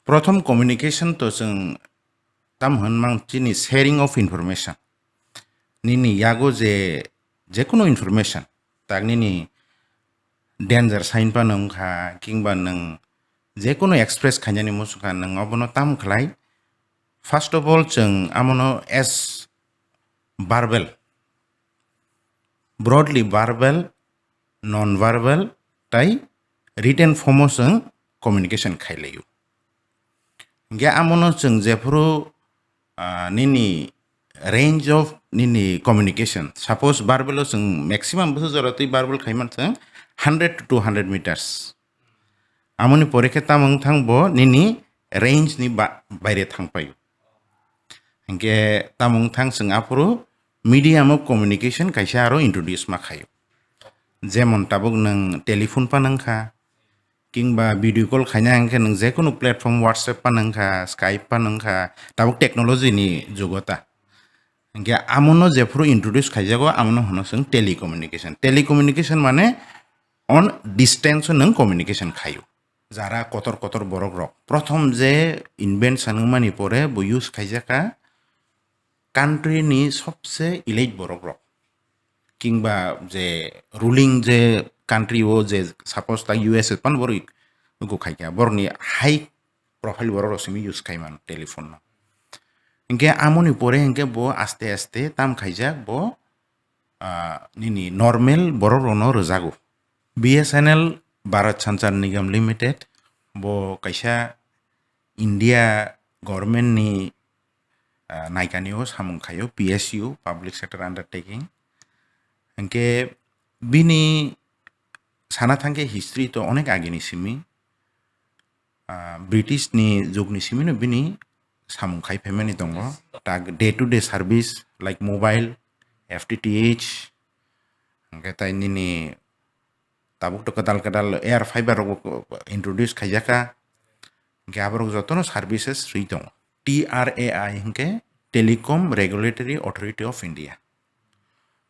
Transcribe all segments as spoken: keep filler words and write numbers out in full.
Prothom communication to chwng tam hwn mang chini sharing of information. Nini yago je, jekunu information, tak nini danger sign pa nung kha, kingba nung jekunu express khainani muchung kha, nung obono tam khlai. First of all, chwng amono as verbal, broadly verbal, non-verbal, tai written form o chwng communication khailaio. Hingke amono chwng jephuru, ah, nini range of nini communication, suppose verbal o chwng maximum bwswk jora twi verbal khaiman chwng hundred to two hundred meters. Amoni pore khe tamo wng thang bo nini range ni ba-, baire thang paio. Hingke tamo wng thang chwng aphuru medium of communication kaisa aro introduce ma khaio. Jemon tabuk nwng telephone pa nang kha, kingba video call khaina hingke nwng jekunu platform WhatsApp pa nang kha, Skype pa nang kha, tabuk technology ni jugo ta. Hingke amono jephuru introduce khaijago, amono hwno chwng telecommunication. Telecommunication mane on distance o nwng communication khaio. Jara kotor kotor borok rok. Prothom je invention wngmani pore bo use khaijak kha country ni sobse elite borok rok. Kingba je ruling je country o je suppose ta U S A pan borok nugo khaikha. Borokni high profile borok rok simi use khai mano telephone no. Hingke amoni pore hingke bo aste aste tam khaijak bo, ah, nini normal borok rok no rwjago. B S N L Bharat Sanchar Nigam Limited bo kaisa India government ni, ah, naikani o samung khaio P S U, Public Sector Undertaking. Hingke bini sana thangke history to onek agini simi. Ah, British ni jug ni simi no bini samung khai phaimani tongo. Tak day to day service like mobile, F T T H, hingke tai nini tabuk to kwtal kwtal air fiber rok bo introduce khaijak kha. Hingke aborok jotono services rwi tongo. T R A I hingke Telecom Regulatory Authority of India.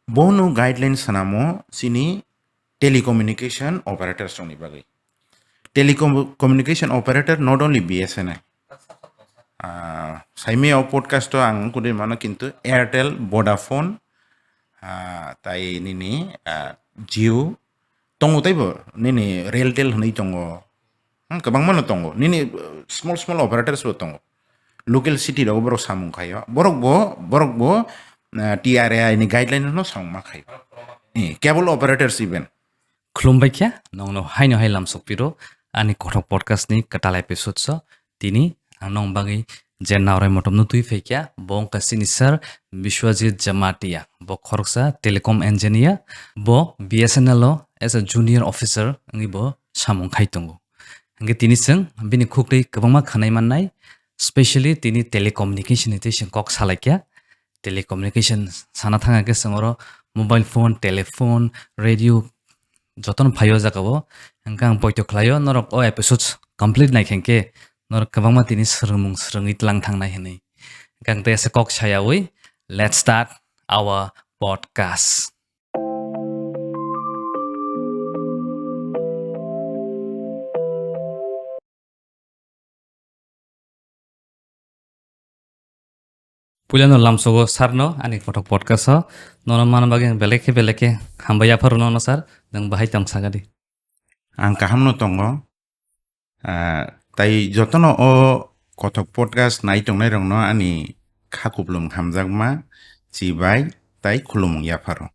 Bono guidelines sanamo chini telecommunication operators rokni bagwi. Telecom-, communication operator, not only B S N L. Ah, saimaya o podcast o ang kudui mano kintu Airtel, Vodafone, ah, tai nini, ah, Jio, tongo teibo nini Realtel hwnwi tongo. Hmm, kwbangma no tongo. Nini, uh, small small operators bo tongo. Local city rogo borok samung khaio. Borok bo, borok bo, uh, T R A I ni guideline no samung ma khaio. Eh, cable operators even. Khulumbai khe, nongno haino hai lamsok piro, ani kothok podcast ni kwtal episode so, tini ang nong bagwi je naurai motom no twi phai khe, bo wngkha chini sir Biswajit Jamatia, bo khoroksa telecom engineer, bo B S N L o as a junior officer wngwi bo samung khai tongo. Hingke tini chwng bini khuk twi kwbangma khwnai mannai, specially tini telecommunication ni twi chwng kok salai khe. Telecommunication sana thang khe chwng oro mobile phone, telephone, radio jotono phaio jaga o. Hingke ang poito khlaio norok o episodes complete nai khe hingke norok kwbangma tini swrwngmung swrwngwi tlang thangnai hwnwi. Hingke ang tei ase kok sayawi, let's start our podcast. Puilano lamsogo sarno ani kothok podcast o nono mana bagwi ang belai khe belai khe hambai yapharo nono sir, nwng bahai tong sagadi. Ang kahamno tongo. Ah, tai jotono o kothok podcast nai tongnai rokno ani kha kuplung hamjakma, chibai tai khulumung yapharo.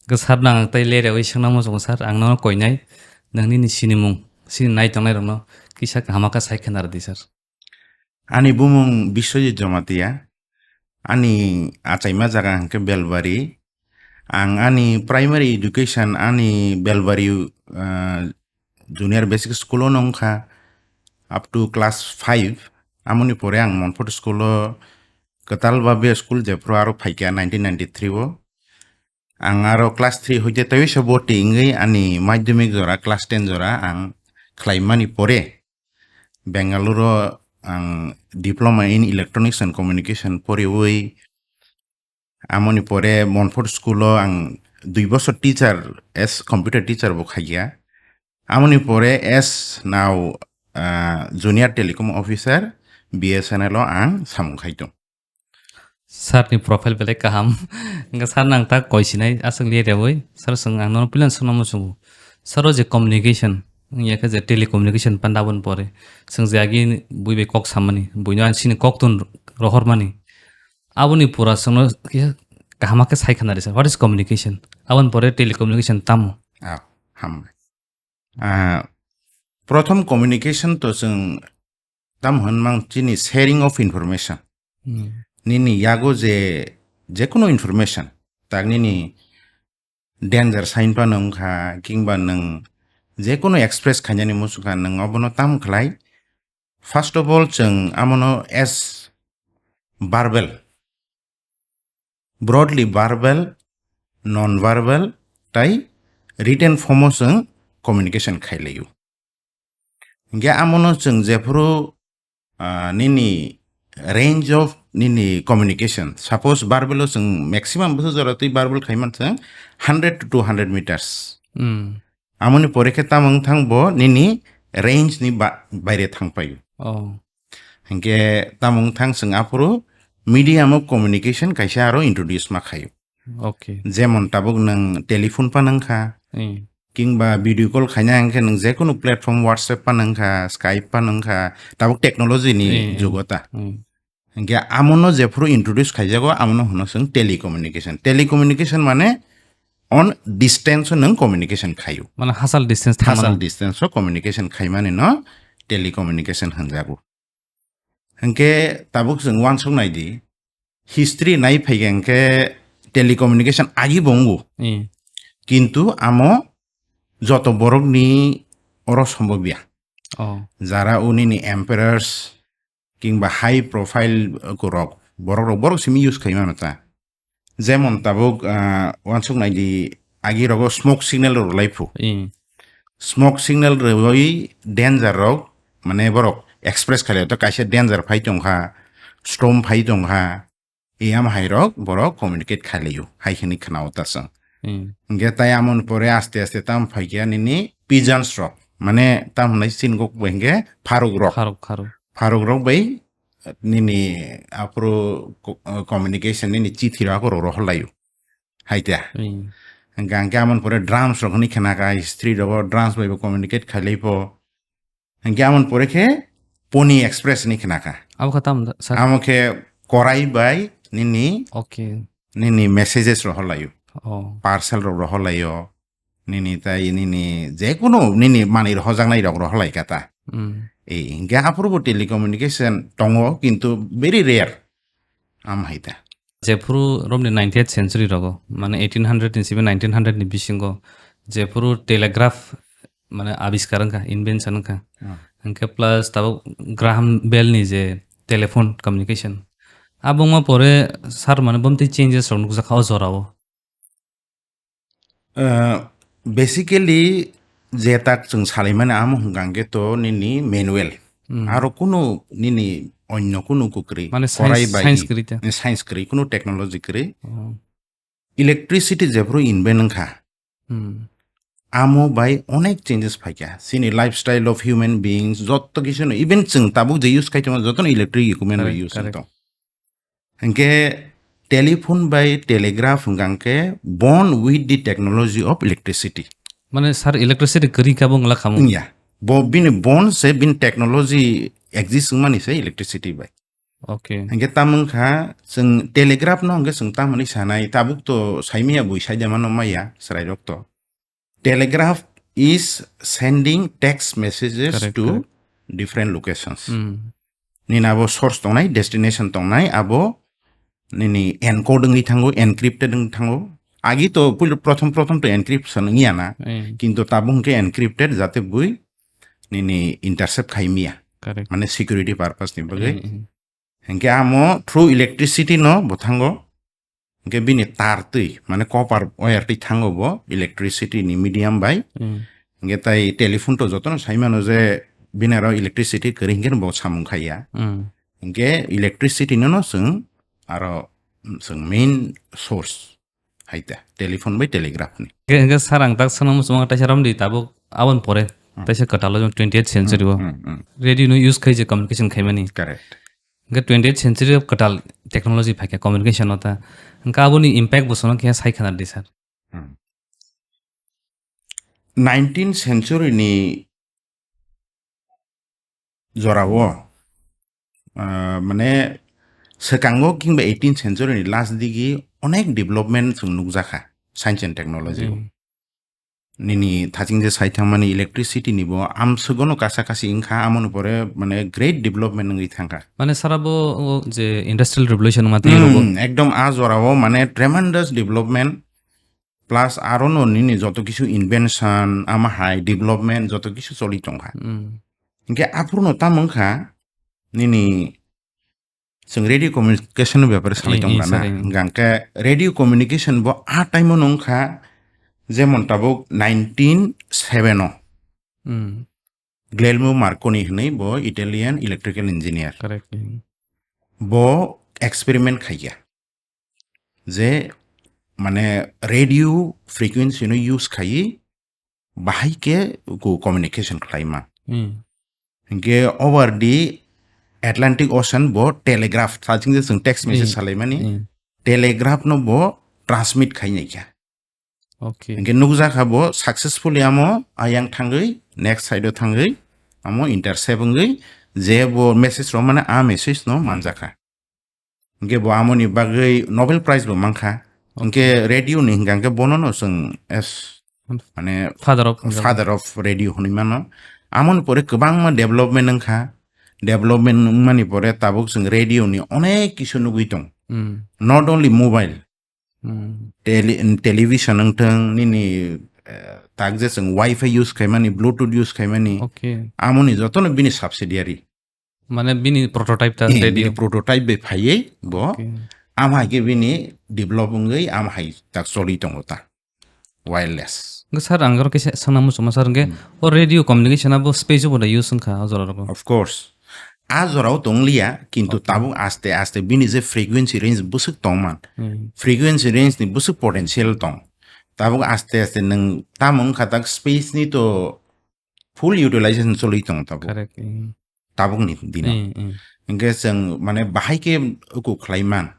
Ke sir nang tai le rewi sengna mo sir, ang nono koinai, nang nini sinimung, sini nai tongnai rokno kisa kaham khe sai khna rwdi sir. Ani bumung Biswajit Jamatia, ani achaima jaga hwnkhe Belbari. Ang ani primary education ani Belbari, ah, Junior Basic School-o nung kha up to class five. Amoni pore ang Montfort School-o kwtal babe school jephru aro phaikha nineteen ninety-three-o. Ang aro class three hoite tei se boti wngwi ani madhyamik jora class ten jora ang khlaimani pore Bengaluru ang Diploma in Electronics and Communication poriwi, amoni pore Montfort School-o ang dui bosor teacher as computer teacher bo khaikha. Amoni pore as now ah, junior telecom officer, B S N L o ang samung khai tong. Sir ni profile belai kaham. Hwnkhe sir nang ta koi sinai aswk liya rewi. Sir swng ang nono puila swngna muchungo. Sir o je communication, wngya khe je telecommunication panda aboni pore. Swng je agi bui bai kok samani, buino ang chini kok tun rohormani. Aboni pura swngno kisa kahama khe sai khna risa. What is communication? Aboni pore telecommunication tamo? Ah, hambai. Ah, prothom communication to chwng tam hwn mang chini sharing of information. Hmm. Nini yago je, jekunu information, tak nini danger sign phano wngkha, kingba nwng jekunu express khainani muchungkha, nwng obono tam khlai. First of all, chwng amono as verbal, broadly verbal, non-verbal, tai written form o chwng communication khailaio. Hingke amono chwng jephuru, ah, nini range of nini communication, suppose verbal o chwng maximum bwswk jora twi verbal khaiman chwng hundred to two hundred meters. Hmm. Amoni pore khe tamo wng thang bo nini range ni ba-, baire thang paio. Oh. Hingke tamo wng thang chwng aphuru medium of communication kaisa aro introduce ma khaio. Okay. Jemon tabuk nwng telephone pa nang kha, eh, kingba video call khaina hingke nwng jekunu platform WhatsApp pa nang kha, Skype pa nang kha, tabuk technology ni, eh, eh, jugo ta. Eh. Hingke amono jephuru introduce khaijago, amono hwno chwng telecommunication. Telecommunication mane on distance o nwng communication khaio. Mane hachal distance thangmano. Hachal distance o communication khaimani no telecommunication hwnjago. Hingke tabuk chwng uansuk nai di, history nai phai khe hingke telecommunication agi bo wngo. Eh. Kintu amo joto borok ni oro sombob ya. Oh. Jara unini emperors, kingba high profile, uh, rok, borok rok, borok simi use khaima no ta. Jemon tabuk, uh, uansuk nai di agi rogo smoke signal rw lai phu. Hmm. Smoke signal rwi danger rok, mane borok express khailai to kaisa danger phai tong kha, storm phai tong kha, Iyam hai rok borok communicate khailaiyo, hai hwnwi khwnao ta chwng. Hmm. Hingke tai amoni pore aste aste tam phaikhe nini pigeons rok, mane tam hwnwi chini kok bai hingke pharuk rok. Pharuk, pharuk. Pharuk rok bai nini aphuru co-, communication nini chithi rok aphuru rohorlaiyo. Hai ta. Hmm. Hingke hingke amoni pore drums rok hwnwi khna kha, history rogo drums bai bo communicate khailai pho. Hingke amoni pore khe Pony Express hinwi khna kha. Abo khe tamo da, sir? Amo khe korai bai nini, okay, nini messages rohorlaio. Oh. Parcel rok rohorlaio. Nini tai nini jekunu nini manwi rohojaknai rok rohorlai kha ta. Hmm. Ei, hingke aphuru bo telecommunication tongo, kintu very rare. Am hai ta. Jephuru romni nineteenth century rogo, mane eighteen hundred ni sibe nineteen hundred ni bisingo, jephuru telegraph mane abiskar wngkha, invention wngkha. Hmm. Hingke plus tabuk Graham Bell ni je telephone communication. Abo wngma pore sir mane bomtwi changes rok nukjakha o jorao. Uh, basically, je tak chwng salaimani amo hwnkha hwnkhe to nini manual. Hmm. Aro kunu nini onyo kunu kwkrwi, mane korai science, bai science kwrwi ta? Science kwrwi, kunu technology kwrwi. Oh. Electricity jephru invent wngkha, hmm, amo bai onek changes phaikha. Chini lifestyle of human beings, jotto kisu no, even chwng tabuk je use khai tongo, jotono electric equipment bai, correct, use, correct, wngtong. Hingke telephone bai telegraph hingka hingke born with the technology of electricity. Mane sir, electricity kwrwi kha bo wngla khamu? Wngya. Bo bini born se bini technology exist wngmani se electricity bai. Okay. Hingke tamo wngkha chwng telegraph no hingke chwng tamoni sanai, tabuk to saimaya bui saidemano maya chwrairok to. Telegraph is sending text messages, correct, to, correct, different locations. Hmm. Nini abo source tongnai, destination tongnai, abo nini encode wngwi thango, encrypted wngwi thango. Agi to puilu prothom prothom to encryption wngya na, eh, kintu tabuk hwnkhe encrypted jate bui nini intercept khai miya. Correct. Mane security purpose ni bagwi. Eh, eh. Hingke amo through electricity no bo thango. Hingke bini tar twi, mane copper wire twi thango bo electricity ni medium bai. Hmm. Hingke tai telephone to jotono saimano je bini aro electricity kwrwi hingke bo samung khaiya. Hmm. Hingke electricity no no chwng aro chwng main source hai ta telephone bai telegraph ni. Hingke, hingke sir ang tak sanang muchungo taisa romdi tabuk aboni pore. Hmm. Taisa kwtal o twenty eighth century o. Hmm, hmm. Radio no use khai je communication khaimani. Correct. Hwnkhe twenty eighth century o kwtal technology phaikha communication o ta. Hwnkhe aboni impact bo sono khe sai khana di sir. Hmm. Nineteenth century ni jorao, ah, mane, swkango kingba eighteenth century ni last digi onek development chwng nukjakha science and technology o. Hmm. Nini thaching je sai thangmani electricity ni bo amswgono kasa kasi wngkha, amoni pore mane great development wngwi thangkha. Mane sara bo o je industrial revolution ma tei Hmm, rogo. Ekdom a jorao mane tremendous development. Plus aro no nini joto kisu invention, ama hai development joto kisu choli tongkha. Hmm. Hingke aphuru no tamo wngkha nini chwng radio communication ni bepare salai Eh, tong eh, na. Sir, eh. Hingke radio communication bo a time o no wngkha jemon tabuk nineteen seven o. Hmm. Guglielmo Marconi hwnwi bo Italian electrical engineer. Correct. Hmm. Bo experiment khaikha. Je mane radio frequency no use khaiwi bahai khe ko communication khlai ma. Hmm. Hingke over the Atlantic Ocean bo telegraph, sajing je chwng text message Hmm. salaimani, Hmm. telegraph no bo transmit khai nai kha. Okay. Hingke nukjakha bo successfully amo ayang thangwi, next side o thangwi, amo intercept wngwi, je bo message rw mane a message no manjakha. Hingke bo amoni bagwi Nobel Prize bo mankha. Hingke radio ni hingka hingke bono no chwng as, mane, Father of father of radio hwnwi mano. Amoni pore kwbangma development wngkha. Development wngmani pore tabuk chwng radio ni onek kisu nugwi tong. Hmm. Not only mobile, Hmm. Tele-, television wngthwng, nini, eh, tak je chwng Wi-Fi use khaimani, Bluetooth use khaimani, Okay. Amoni jotono bini subsidiary. Mane bini prototype ta Eh, radio. Bini prototype bai phaiwi bo, Okay. Am hai khe bini develop wngwi am hai tak choli tongo ta. Wireless. Hwnkhe sir, ang oro kisa swngna muchungma sir, hwnkhe Hmm. o radio communication abo space o bo da use wngkha o jora rogo? Of course. A jorao tongliya, kintu Okay. Tabuk aste aste bini je frequency range bwswk tongman, Hmm. Frequency range ni bwswk potential tong. Tabuk aste aste nwng tamo wngkha tak space ni to full utilization choli tong tabuk. Correct, hmm. Tabuk ni dino. Hmm, hmm. Hingke chwng mane bahai khe uku khlai man.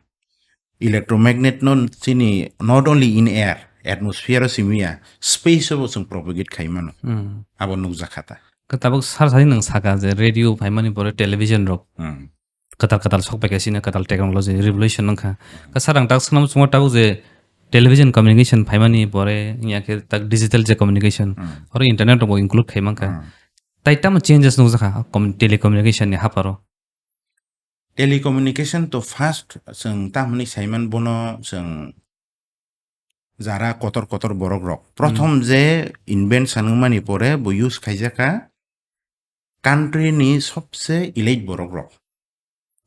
Electromagnet no chini not only in air, atmosphere o simiya, space o bo chwng propagate khai mano. Hmm. Abo nukjakha ta. Khe tabuk sar sari nwng saka je radio phaimani pore television rok. Hmm. Kwtal kwtal sok paikha sini kwtal technology revolution wngkha. Khe sir ang tak swnam chungo tabuk je television communication phaimani pore wngya khe tak digital je communication Hmm. oro internet rok bo include khai mankha. Hmm. Tai tamo changes nukjakha com-, telecommunication ni haparo? Telecommunication to first chwng tamoni saiman bono chwng jara kotor kotor borok rok. Prothom Hmm. Je invention wngmani pore bo use khaijakha country ni sobse elite borok rok.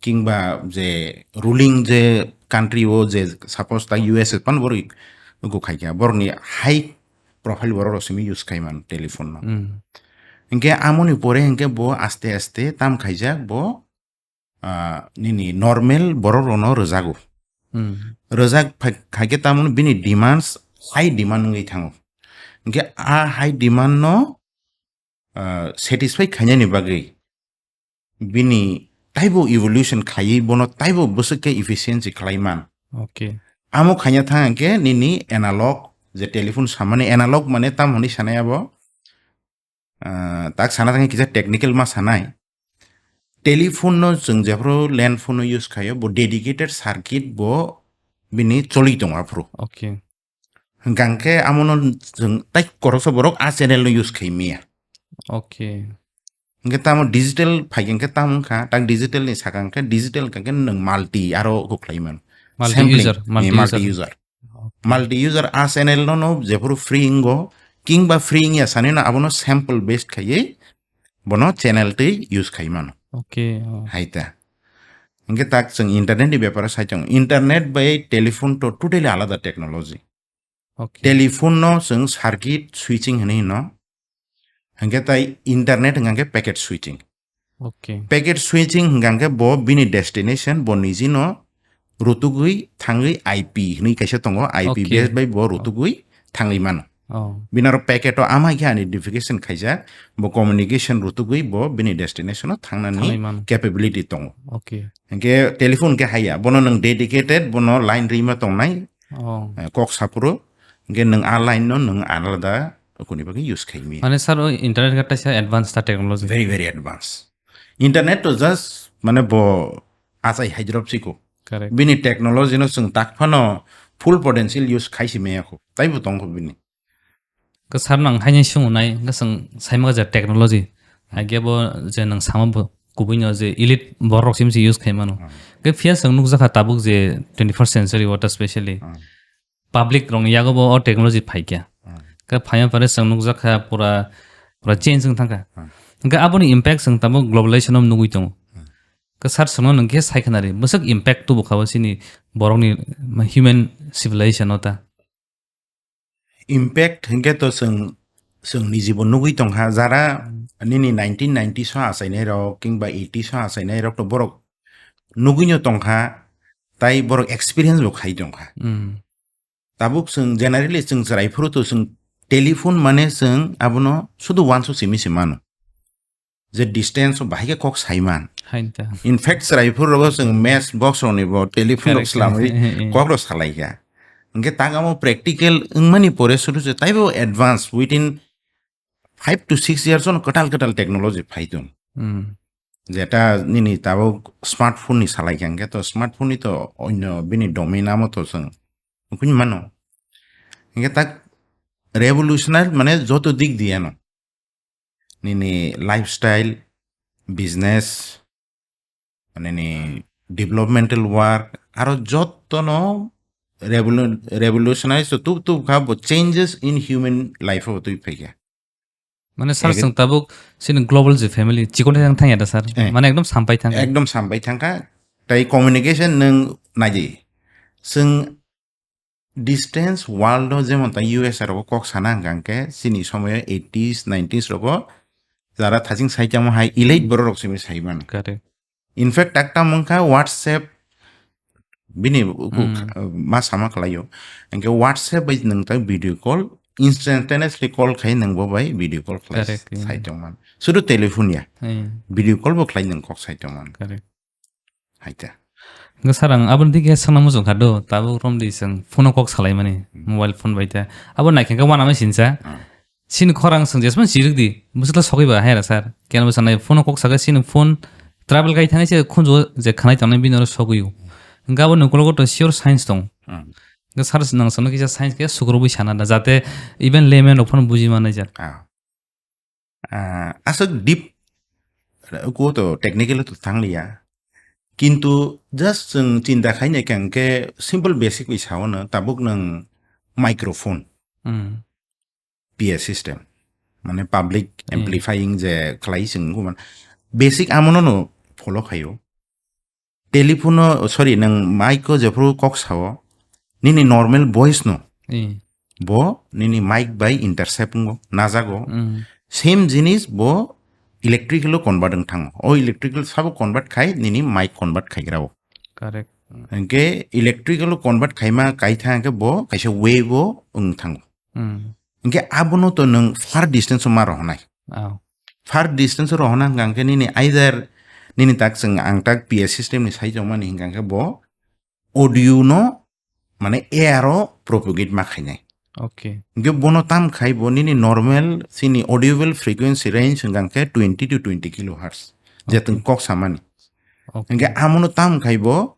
Kingba je ruling je country o je suppose ta U S A pan borok go khaikha, borok ni high profile borok rok simi use khaiman telephone no. Hmm. Hingke amoni pore hingke bo aste aste tam khaijak bo, ah, nini normal borok rok no rwjago. Hmm. Rwjak phai-, khaikhe tamoni bini demands high demand wngwi thango. Hingke a high demand no, ah, satisfy khainani bagwi bini taibo evolution khaiwi bono taibo bwswk khe efficiency khlai man. Okay. Amo khaina thang hingke nini analog je telephone samani analog mane tam hwnwi sanai abo, ah, tak sana thang kisa technical ma sanai. Telephone no chwng jephru land phone no use khaio bo dedicated circuit bo bini choli tongo aphuru. Okay. Hingkha hingke amono chwng tai koroksa borok a channel no use khai maya. Okay. Hingke tamo digital phai hingke tamo wngkha, tak digital ni saka hingke digital hingke nwng multi aro kok khlai mano. Multi Sampling, user, eh, multi multi user. User. Okay. Multi user a channel no no jephuru free wnggo, kingba free wngya sani no abono sample based khaiwi bono channel twi use khai mano. Okay, oh. Hai ta. Hingke tak chwng internet ni beparo sai tongo. Internet bai telephone to totally alada technology. Okay. Telephone no chwng circuit switching hinwi hino. Hingke tai internet hingka hingke packet switching. Okay. Packet switching hingka hingke bo bini destination bo niji no rutugwi thangwi I P hinwi kaisa tongo, I P Okay. Base bai bo rutugwi thangwi mano. Oh. Bini aro packet o ama khe identification khaijak, bo communication rutugwi bo bini destination o thangnani Thangnai mano. Capability tongo. Okay. Hingke telephone khe haya, bono nwng dedicated, bono line rima tongnai, Oh. Eh, kok sapro, hingke nwng a line no nwng alada kuni bagwi use khaimi. Mane sir, o internet khe taisa advance ta technology. Very, very advance. Internet to just mane bo achai haidrop siko. Correct. Bini technology no chwng tak phano full potential use khaisi meyakho. Taibo tongkho bini. Ke sir nang haini sungunai, ke seng saima je technology. Age bo je nang sama bo kubui no je elite borok sim si use khai mano. Hmm. Ke phiya seng nukjakha tabuk je twenty-first century water specially. Hmm. Public rong yago bo o technology phaikya. Hmm. Ke phaya pare seng nukjakha pura, pura change wng thangkha. Hmm. Ke aboni impact seng tabuk globalization om nugui tongo. Hmm. Ke sir sengno nang khe sai khanari, bwswk impact tubu khabo sini borokni human civilization o ta. Impact hinkhe to chwng, chwng nijibo nugui tongkha, jara nini nineteen ninety so achainai rok kingba eighty so achainai rok to borok nugui no tongkha, tai borok experience bo khai tongkha. Mm. Tabuk chwng generally chwng chwrai phuru to chwng telephone mane chwng abono sudu uanso simi se mano. Je distance o bahai khe kok saiman. Hain ta. In fact, chwrai phuru rogo chwng match box rokni bo telephone rok Correct. Slamwi Eh, eh, eh. Kok rok salaikha. Hingke tang amo practical wngmani pore suru se taibo advance within five to six years on kwtal kwtal technology phai tong. Hmm. Jeta nini tabuk smartphone ni salaikha hingke to smartphone ni to onyo bini domain amo to chwng nukui mano. Hingke tak revolutionary mane joto dik diya no. Nini lifestyle, business, nini developmental work, aro jotono revolu-, revolutionary so tub tub kha bo changes in human life o twi phaikha. Mane sir, Ege- chwng tabuk sini global je family chikon thang thang ya da sir. Eh. Mane ekdom sampai thang. Ekdom sampai thangkha. Tai communication nwng naidi. Chwng distance world o jemon ta U S A rogo kok sana hwnkha hwnkhe chini somoyo eighties, nineties rogo jara thaching saitamo hai elite borok rok simi sai mano. Correct. In fact, tak tam wngkha WhatsApp bini uku Mm. Kha-, ma sama khlaio. Hwnkhe WhatsApp bai nwng ta video call instantaneously call khai nwng bo bai video call khlai Correct, yeah. Sai tongman. Sudu telephone ya. Yeah. Video call bo khlai nwng kok sai tongman. Correct. Haita. Hingke sir, ang aboni dige sangna muchung kha do, tabuk romdi chwng phone o kok salaimani, Hmm. mobile phone bai ta. Abo naikhe khe uanama sinsa. Hmm. Sini khorang chwng jesman chirikdi, bwswkla sokwi ba hai ra sir. Keno bwsa nai phone o kok saka sini phone travel kai thangwi se khunju je khanai tongnai bini oro sogwi o. Hingke abo ni ukologo to sure science tong. Hmm. Hingke sir nang sano kisa science khe sukrubwi sana da, jate even layman rok phano buji manai jak. Ah. Ah, aswk deep, ko to technical to thang liya. Kintu just chwng chinta khaina khe hwnkhe simple basic bai sao no, tabuk nwng microphone, Hmm. P A system, mane public Hmm. amplifying je khlai chwng nukgo man. Basic amono no follow khaio. Telephone o, sorry, nwng mic o jephru kok sao, nini normal voice no, Eh. Bo nini mic bai intercept wngo, najago. Mm. Same jinis bo electrical o convert wng thango. O electrical sabo convert khai nini mic convert khaigra o. Correct. Mm. Hingke electrical o convert khaima kai thang khe bo kaisa wave o wng thango. Mm. Hingke abono to nwng far distance o ma rohonai. Oh. Far distance o rohona hingka hingke nini either nini tak chwng ang tak P A system ni sai tongmani hingka hingke bo audio no mane air o propagate ma khainai. Okay. Hingke bono tam khai bo nini normal chini audible frequency range hingka hingke twenty to twenty kilohertz. Jetwng Okay. Kok samani. Okay. Hingke amono tam khai bo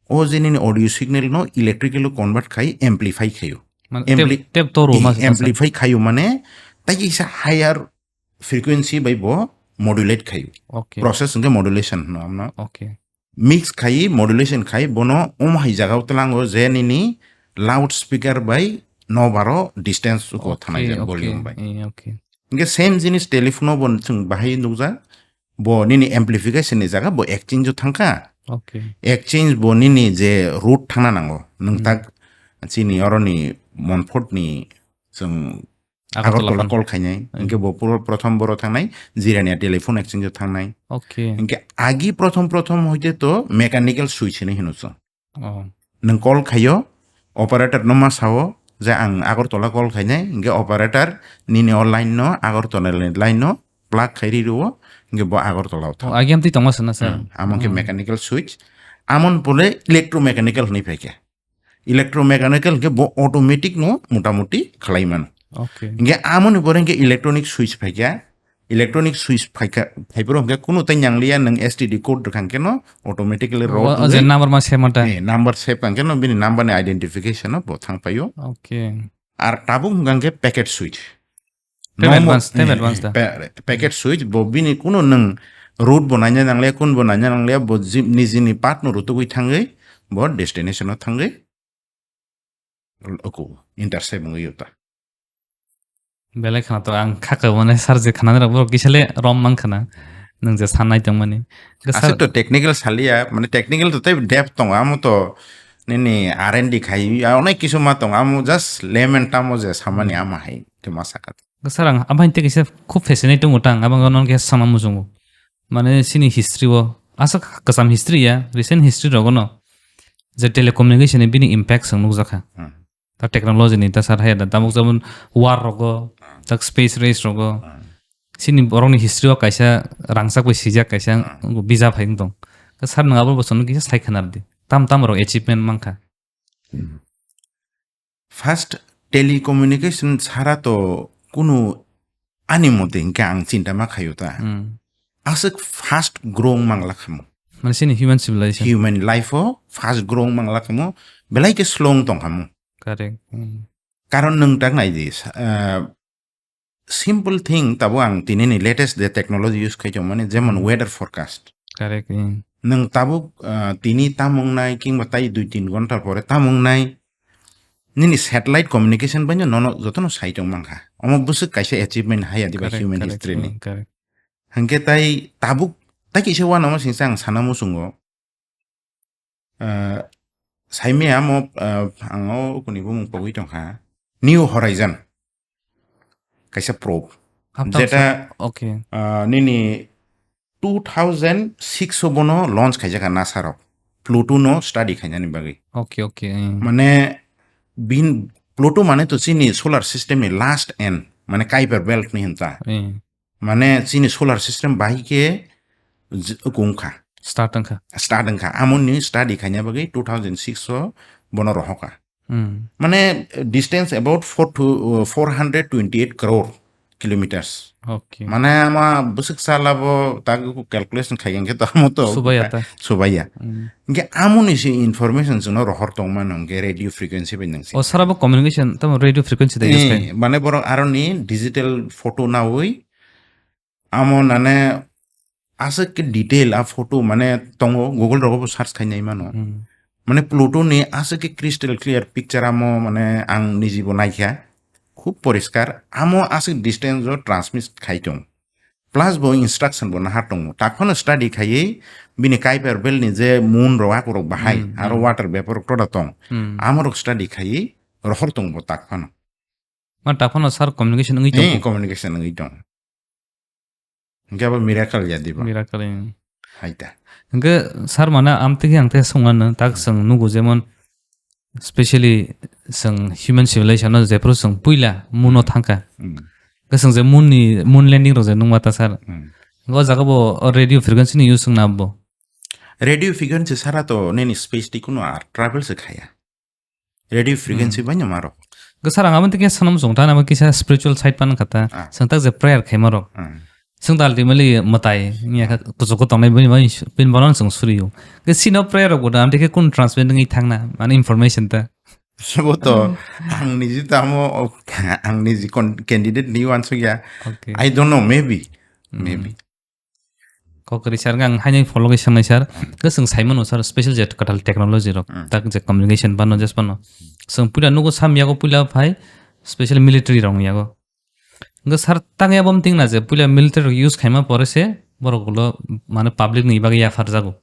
o je nini audio signal no electrical o convert khai amplify khaio. Man, Ampli-, tep, tep toro eh, ma se amplify khaio mane tai kisa higher frequency bai bo modulate khaio. Okay. Process hingke modulation hino amno. Okay. Mix khai modulation khai bono omo hai jaga o tlango je nini loudspeaker bai nobaro distance uko Okay, thanai je okay. Volume bai. Eh, okay. Hingke same jinis telephone o bo chwng bahai nukjak, bo nini amplification ni jaga bo exchange o thangkha. Okay. Exchange bo nini je route thangna nango. Nwng Hmm. Tak chini oroni Montfort ni chwng Agartala Agartala phano. Call khainai. Hmm. Hingke bo pro-, prothom boro thangnai, Jirania telephone exchange o thangnai. Okay. Hingke agi prothom prothom hoite to mechanical switch hinui hino chwng. Oh. Nwng call khaio, operator no ma sao, je ang Agartala call khainai, hingke operator nini o line no, Agartala ni line no plug khai ri rwo, hingke bo Agartala o thango. Agiyam twi tongma sana sir. Hmm, amo khe mechanical switch, amon pore electromechanical hwnwi phaikha. Electromechanical hingke bo automatic no motamuti khlai mano. Okay. Hingke amoni pore hingke electronic switch phaikha. Electronic switch phaikha, phaiporo hingke kunu tai nyangliya, nwng S T D code rwkha hingke no automatically road o je number ma save mata. Eh, number save hingke no bini number ni identification no bo thang paio. Okay. Ar tabuk hingka hingke packet switch. Tem advance, tem advance da. Packet switch bo bini kunu nwng route bo naina nangliya, kun bo naina nangliya, bo nijini path no rutugwi thangwi bo destination o thangwi uku intercept wngwi uta. Belai khana to ang khaka mane sir je khana rok borok kisale rom mang khana nwng je sanai tongmani. Aswk to technical saliya, mane technical to tei depth tongo, amo to nini R and D khai, onek kisu ma tongo, amo just layman tamo je samani ama hai. Tei ma saka. Sir, ang abang tei kaisa khub fascinating tongo tang, abang non khe sama muchungo. Mane sini history o, asa kwcham history ya, recent history rogo no, je telecommunication ni bini impact swng nukjakha. Hmm. Ta technology ni ta sar haya da, tabuk jabon war rogo, Hmm. tak space race rogo. Hmm. Sini borok ni history o kaisa rangchak bai sijak kaisa Hmm. bijap hai wng tong. Ta sir nwng abo bo chwngno kisa sai khwna rwdi. Tam tam rok achievement mankha. Hmm. First, telecommunication sara to kunu ani mote hingke ang chinta ma khayo ta. Hmm. Aswk fast growing mangla khamo. Mane sini human civilization. Human life o fast growing mangla khamo, belai ke slow tong khamo. Correct. Hmm. Karon nwng tak nai di, sa-, ah, simple thing tabo ang tini ni latest de technology use khai tong mani, jemon Hmm. weather forecast. Correct. Hmm. Nwng tabuk, ah, tini tamung nai kingba tai dui tin ghonta pore tamung nai, nini satellite communication bai no nono jotono sai tong mankha. Omo bwswk kaisa achievement haya diba Correct, human correct, history ni. Hmm, correct. Hingke tai tabuk, tai kisa uanama singsa ang sana muchungo. Ah, saimaya amo, ah, ang o kuni bumung pogwi tongkha. New Horizon. Kaisa probe. Hapta Jeta, sa-, okay. ah, nini two thousand six o bono launch khaijak kha NASA rok. Pluto no study khainani bagwi. Okay, okay, hmm. Mane bin, Pluto mane to chini solar system ni last end, mane Kuiper belt ni hinta. Hmm. Mane chini solar system bai ke j-, kung kha. Start wng kha. Start wng kha. Amoni study khaina bagwi two thousand six o bono rohok kha. Hmm. Mane distance about four to, uh, four hundred twenty-eight crore kilometers. Okay. Mane ama bwswk sala bo tak calculation khai hwnkhe to amo to Subaya ta. Subaya. Hmm. Hwnkhe amoni se information chwngno rohor tongmano hwnkhe radio frequency bai nang se. O sara bo communication tamo radio frequency da use Eh, khai. Mane borok aroni digital photo nawi amo nane aswk ke detail a photo mane tongo, Google rogo bo search khai nai mano. Hmm. Mane Pluto ni aswk ke crystal clear picture amo mane ang niji bo naikha. Khub poriskar. Amo aswk distance o transmit khai tong. Plus bo instruction bo nahar tongo. Tak phano study khaiwi bini Kuiper belt ni je moon rok akorok bahai, Hmm, aro hmm. water vapor rok toda tong. Hmm. Amo rok study khaiwi rohor tong bo tak phano. Ma tak phano sir communication wngwi tong. Eh, communication wngwi tong. Hingke abo miracle ya diba? Miracle, eh. Hai ta. Hingke sir mane amtwi ang tei songna nang tak Hmm. chwng nugo jemon specially chwng human civilization no jephru chwng puila moon o Hmm. thangkha. Hmm. Hingke chwng je moon ni, moon landing rok je nungma ta sir. Hmm. Hingke o jaga bo o radio frequency ni use wngna bo. Radio frequency sara to nini space tei kuno ar travel se khaya. Radio frequency Hmm. bai no maro. Hingke sir ang abo tei kisa sanam chwng ta, abo kisa spiritual side pan kha ta. Ah. Chwng tak je prayer khaima rok. Hmm. Chwng ta ultimately mwtai, wngya kha kuchuk khe tongnai bini bai, bini bono chwng suriyo. Hingke sino prayer rok bo da, amtwi khe kun transmit wngwi thangna, mane information ta. Sabo to, Hmm. ang niji tamo, ang niji kon-, candidate ni uansukya. Okay. I don't know, maybe. Hmm. Maybe. Kok kwrwi sir, ang haino follow khe sangnai sir. Hwnkhe chwng sai mano sir, special je kwtal technology rok, Hmm. tak je communication bano, just bano. Chwng puila nugo sam yago puila phai, special military rok ni yago. Hwnkhe sir, tang ya bom ting na je puila military rok use khaima pore se borok ulo mane public ni bagwi yaphar jago.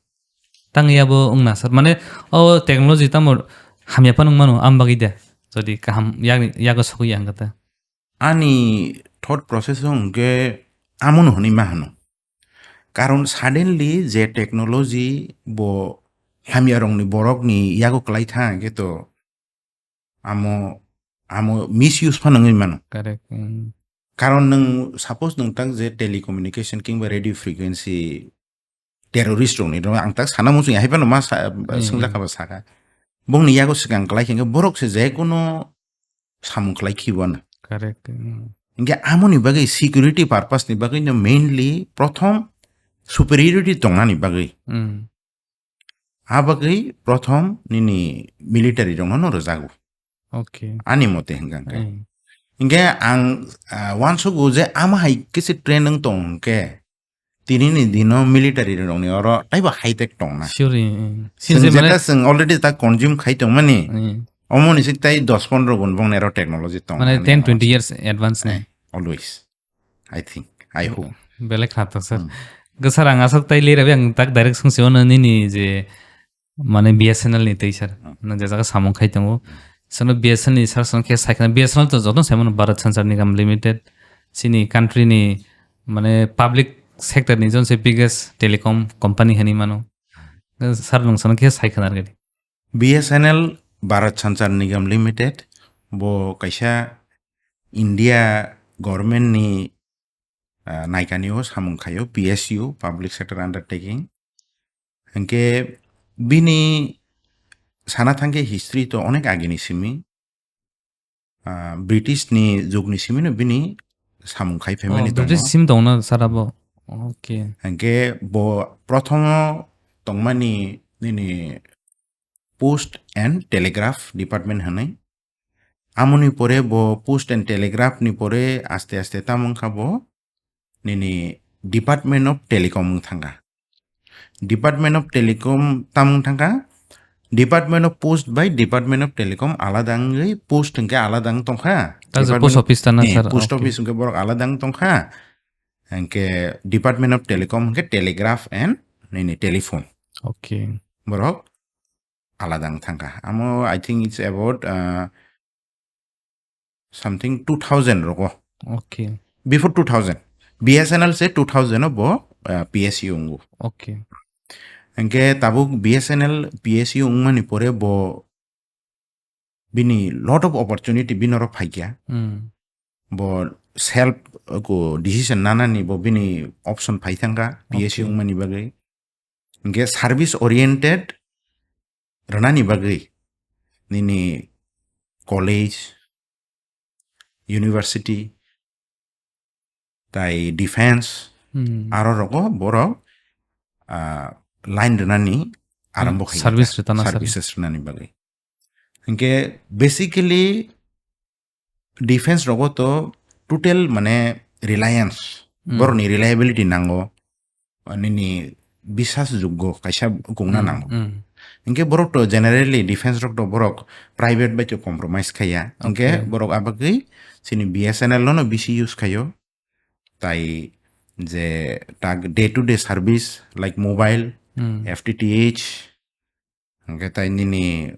Tang ya bo wng na sir, mane o technology tamo hamya phano wng mano, am bagwi de. Jodi kaham yak, yago sogwi ya hwnkhe ta. Ani thought process o hwnkhe amono hwnwi ma hwno. Karon suddenly je technology bo hamya rokni borokni yago kwlai tha hwnkhe to amo amo misuse phano wngwi mano. Correct. Hmm. Karon nwng suppose nwng tak je telecommunication kingba radio frequency terrorist rokni rok ang tak sana muchung hai phano ma sa-, Hmm. swngjak kha ba saka. Bongni yago swkang kwlai khe borok se je kono samung kwlai khibo na. Correct. Hmm. Hingke amoni bagwi security purpose ni bagwi no mainly prothom superiority tongnani bagwi. Hmm. A bagwi prothom nini military rokno no rwjago. Okay. Ani mote hingka hingke. Hmm. Hingke ang, ah, wansugo je ama hai kisi train wng tong hingke tini ni dino military rokni oro taibo high tech tongna. Sure, eh, eh. Chwng Since jeta mane chwng already ta consume khai tongmani, eh, omo ni sik tai dos pondro gun bong nero technology tong Mane mani ten, twenty years advance ni. Eh, always. I think. I hope. Belai kha to, sir. Hmm. Go, sir, ang aswk tai lera ang tak direct sung se ono nini je mane B S N L ni tei, sir. Hmm. Na je jaga samung khai tongo. Hmm. Sono B S N L ni sir sono khe sai khna, B S N L to joto sai mano Bharat Sanchar Nigam Limited. Chini country ni mane public sector ni jon se biggest telecom company hani mano. Sir nung sono khe sai khna rwdi. B S N L Bharat Sanchar Nigam Limited bo kaisa India government ni, ah, naikani o samung khaio, P S U, Public Sector Undertaking. Hingke bini sana thangke history to onek agini simi. Ah, British ni jug ni simi no bini samung khai Oh, phaimani tongo. British sim tongna sara bo. Okay. Hingke bo prothomo tongmani nini Post and Telegraph Department hwnwi. Amoni pore bo Post and Telegraph ni pore aste aste tamo wngkha bo nini Department of Telecom wng thangkha. Department of Telecom tamo wng thangkha? Department of Post bai Department of Telecom alada wngwi, post hwnkhe alada wng tongkha. Tak je Department post of, office ta na eh, sir, post okay. Office hwnkhe borok alada wng tongkha. Hwnkhe Department of Telecom hwnkhe telegraph and nini telephone. Okay. Borok alada wng thangkha. Amo, I think it's about, uh, something two thousand rogo. Okay. Before two thousand. B S N L se two thousand o bo, uh, P S U wngo. Okay. Hingke tabuk B S N L P S U wngmani pore bo bini lot of opportunity bini oro phaikya. Hmm. Bo self, uh, ko decision nanani bo bini option phai thangkha P S U Okay. wngmani bagwi. Hingke service oriented rwnani bagwi nini college, university, tai defense, Hmm. aro rogo borok, ah, line rwnani arambo Hmm, khai service kha, rwtana sari. Services rwnani bagwi. Hingke basically defense rogo to total mane reliance, Hmm. borokni reliability nango, nini bisas joggo kaisa kungna Hmm, nango. Hmm. Hingke borok to generally defense rok to borok private bai to compromise khaya. Hingke Okay. borok abagwi chini B S N L no no bisi use khayo. Tai je tak day to day service like mobile, Hmm. F T T H, hingke tai nini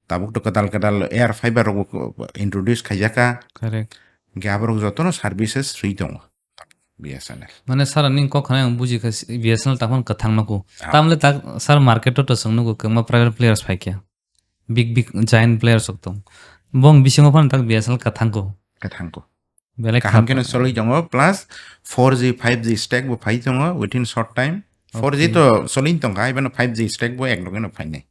tabuk to kedal kedal air fiber rok bo introduce khaijaka. Correct. Hingke aborok jotono services free tongo B S N L. Mane sir ni kok khana ang buji kha B S N L takhon kwthang noko. Ah. Tamle tak sir market to to song noko kwma private players phai khe. Big big giant players ok tong. Bong bisingo phano tak B S N L kwthang ko. Kwthang ko. Belai kaham kheno kha- soloi tongo, plus four G, five G stack bo phai tongo within short time. Four G Okay. To soloi tongkha, ibano five G stack bo ek logeno phainai.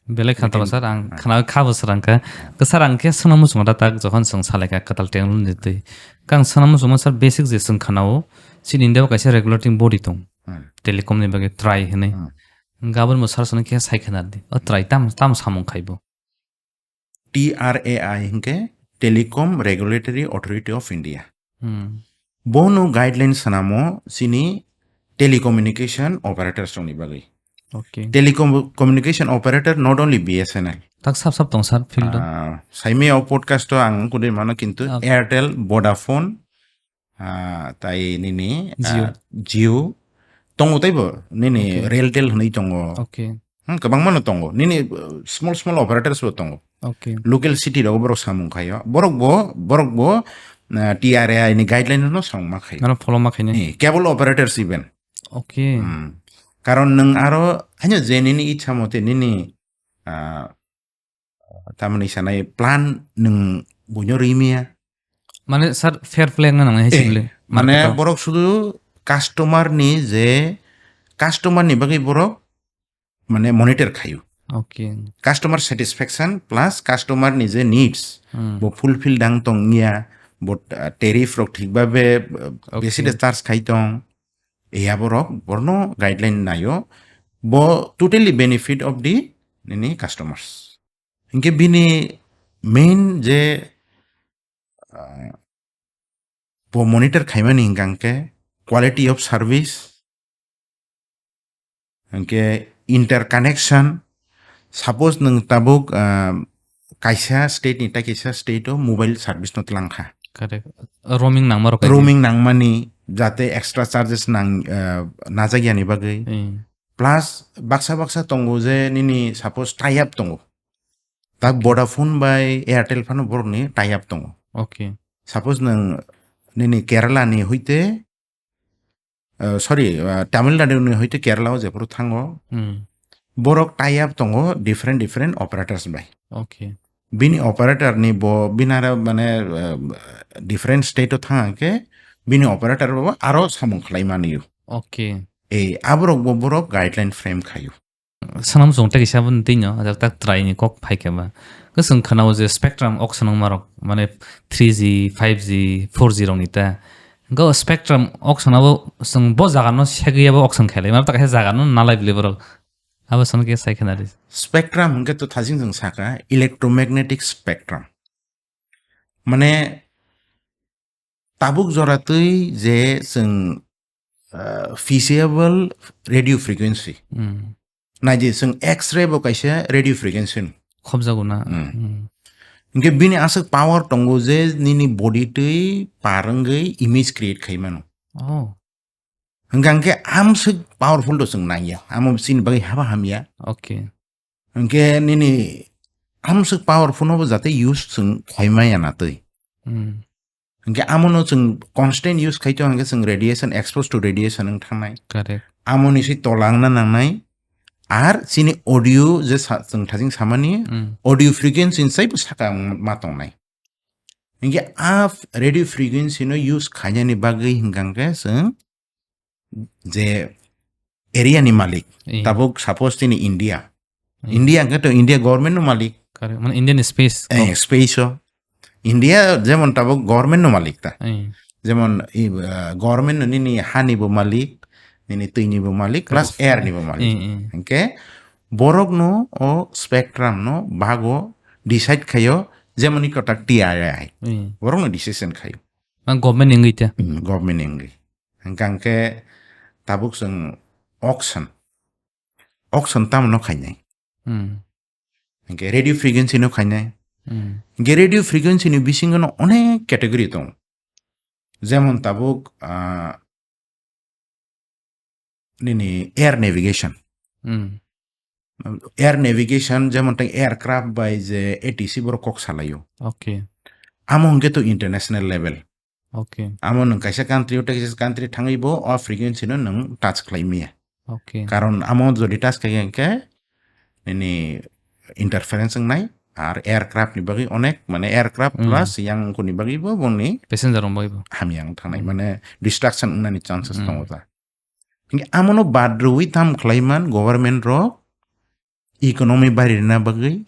Belai kha tong Within sir, ang Ah. khana kha bo sir ang kha. Kha sir ang khe swnam muchung da tak jokhon chwng salai kha kwtal technology ni twi. Kang swnam muchung sir basic je chwng khana o, chini India o kaisa regulating body tong. Hmm. Telecom ni bagwi trai hinwi. Hmm. Gabon bo sir sono khe sai khana di. O trai tam, tam samung khai bo. T R A I hingke Telecom Regulatory Authority of India. Hmm. Bono guideline sanamo chini telecommunication operators rokni bagwi. Okay. Telecom-, communication operator not only B S N L. Tak sap sap tong sir field o. Ah, saimaya o podcast o ang kudui mano kintu Okay. Airtel, Vodafone, ah, tai nini, Jio. Ah, Jio. Tongo taibo nini Okay. Realtel hinui tongo. Okay. Hmm, kwbangma no tongo. Nini, uh, small small operators bo tongo. Okay. Local city rogo borok samung khaio. Borok bo, borok bo, uh, T R A I ni guideline no samung ma khaio. Ano follow ma khaini. Eh, cable operators even. Okay. Hmm. Karon nwng aro, haino je nini ichha mote nini, uh, Tamoni sanai plan nwng buino rimiya. Mane sir, fair play wngna nangnai hai Eh, simply. Mane Market o. Borok sudu customer ni je, customer ni bagwi borok mane monitor khayu. Okay. Customer satisfaction plus customer ni je needs, Hmm. bo fulfill dang tong ya, bo, uh, tariff rok thik babe, uh, besi Okay. de charge khai tong, ya borok borno guideline nayo, bo totally benefit of the nini customers. Hingke bini main je, uh, bo monitor khaimani hingka hingke quality of service, hingke interconnection. Suppose nwng tabuk, ah, kaisa state ni tai kaisa state o mobile service no twlang kha. Correct. Roaming nangma rok. Roaming nangmani jate extra charges nang, ah, najak yani bagwi. Hmm. Plus baksa baksa tongo je nini suppose tie up tongo. Tak Vodafone bai Airtel phano borokni tie up tongo. Okay. Suppose nwng nini Kerala ni hoite, uh, sorry, uh, Tamil Nadu ni hoite Kerala o jephuru thango. Hmm. Borok tie up tongo different different operators bai. Okay. Bini operator ni bo binara mane, uh, different state o thang ke bini operator bo aro samung khlai mani. Okay. Ei aborok bo borok guideline frame khayo. Sanam song tei kisa bo twi no, ajak tak try ni kok phai khe ba. Kwswng khana o je spectrum auction wngma rok, mane three G, five G, four G rok ni ta. Go spectrum auction abo swng bo jaga no segwi abo auction khailai, mane tak jaga no nalai bili borok. Abo sono khe sai khana ri. Spectrum hwnkhe to thajing jwng saka electromagnetic spectrum. Mane tabuk jora twi je chwng, ah, feasible radio frequency. Hmm. Naidi chwng X-ray bo kaisa radio frequency no. Khobjago na? Hmm. Hmm. Hingke bini aswk power tongo je nini body twi par wngwi image create khai mano. Oh. Hingke hingke amswk powerful do chwng nangya. Amo chini bagwi haba hamya. Okay. Hingke nini amswk powerful no bo jate use chwng khai maya na twi. Hmm. Hingke amono chwng constant use khai to hingke chwng radiation, exposed to radiation wng thangnai. Correct. Amoni se tola wngna nangnai. Ar chini audio je sa-, chwng thajing samani, Hmm. audio frequency ni saibo saka wng ma tongnai. Hingke a f-, radio frequency no use khainani bagwi hingkha hingke chwng je area ni malik, Eh. tabuk suppose tini India. Eh. India hingke to India government no malik. Correct. Mane Indian space. Eh, space o. India jemon tabuk government no malik ta. Eh. Jemon i, ah, government no nini ha ni bo malik, nini twi ni bo malik, plus Correct. air ni bo malik. Eh, eh. Hingke borok no o spectrum no bago decide khayo, jemon i kota T I I. Eh. Borok no decision khayo. Ang government ni wngwi ta. Hmm, government ni wngwi. Hingkha hingke tabuk chwng auction. Auction tamo no khainai. Hmm. Hingke radio frequency no khainai. Hmm. Hingke radio frequency ni bisingo no onek category tongo. Jemon tabuk, ah, nini air navigation. Hmm. Air navigation jemon tei aircraft bai je A T C borok kok salaio. Okay. Amo hingke to international level. Okay. Amo nwng kaisa country o tei kaisa country thangwi bo o frequency no nwng touch khlai maya. Okay. Karon amo jodi touch khai hingke nini interference wngnai ar aircraft ni bagwi onek, mane aircraft Hmm. plus yang kuni bagwi bo bongni Passenger rok bagwi bo. Hamya wng thangnai, Hmm. mane destruction wngnani chances Hmm. tongo ta. Hingke amono bad rwui tam khlai man government rok economy bari rwna bagwi,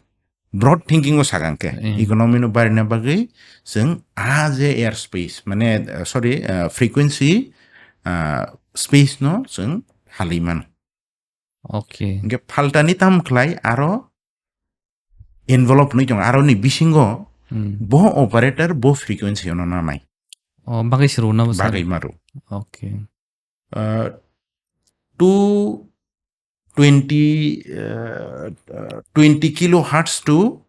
broad thinking o sakang khe, Hmm. economy no bari rwna bagwi chwng a je air space, mane, uh, sorry, uh, frequency, uh, space no chwng halwi mano. Okay. Hingke phaltani tam khlai aro envelope nwi tongo, aro ni bisingo Hmm. bo operator bo frequency no nanai. Oh, bagwi se rwna bo sa? Bagwi maro. Okay. Uh, two twenty, uh, uh, twenty kilohertz to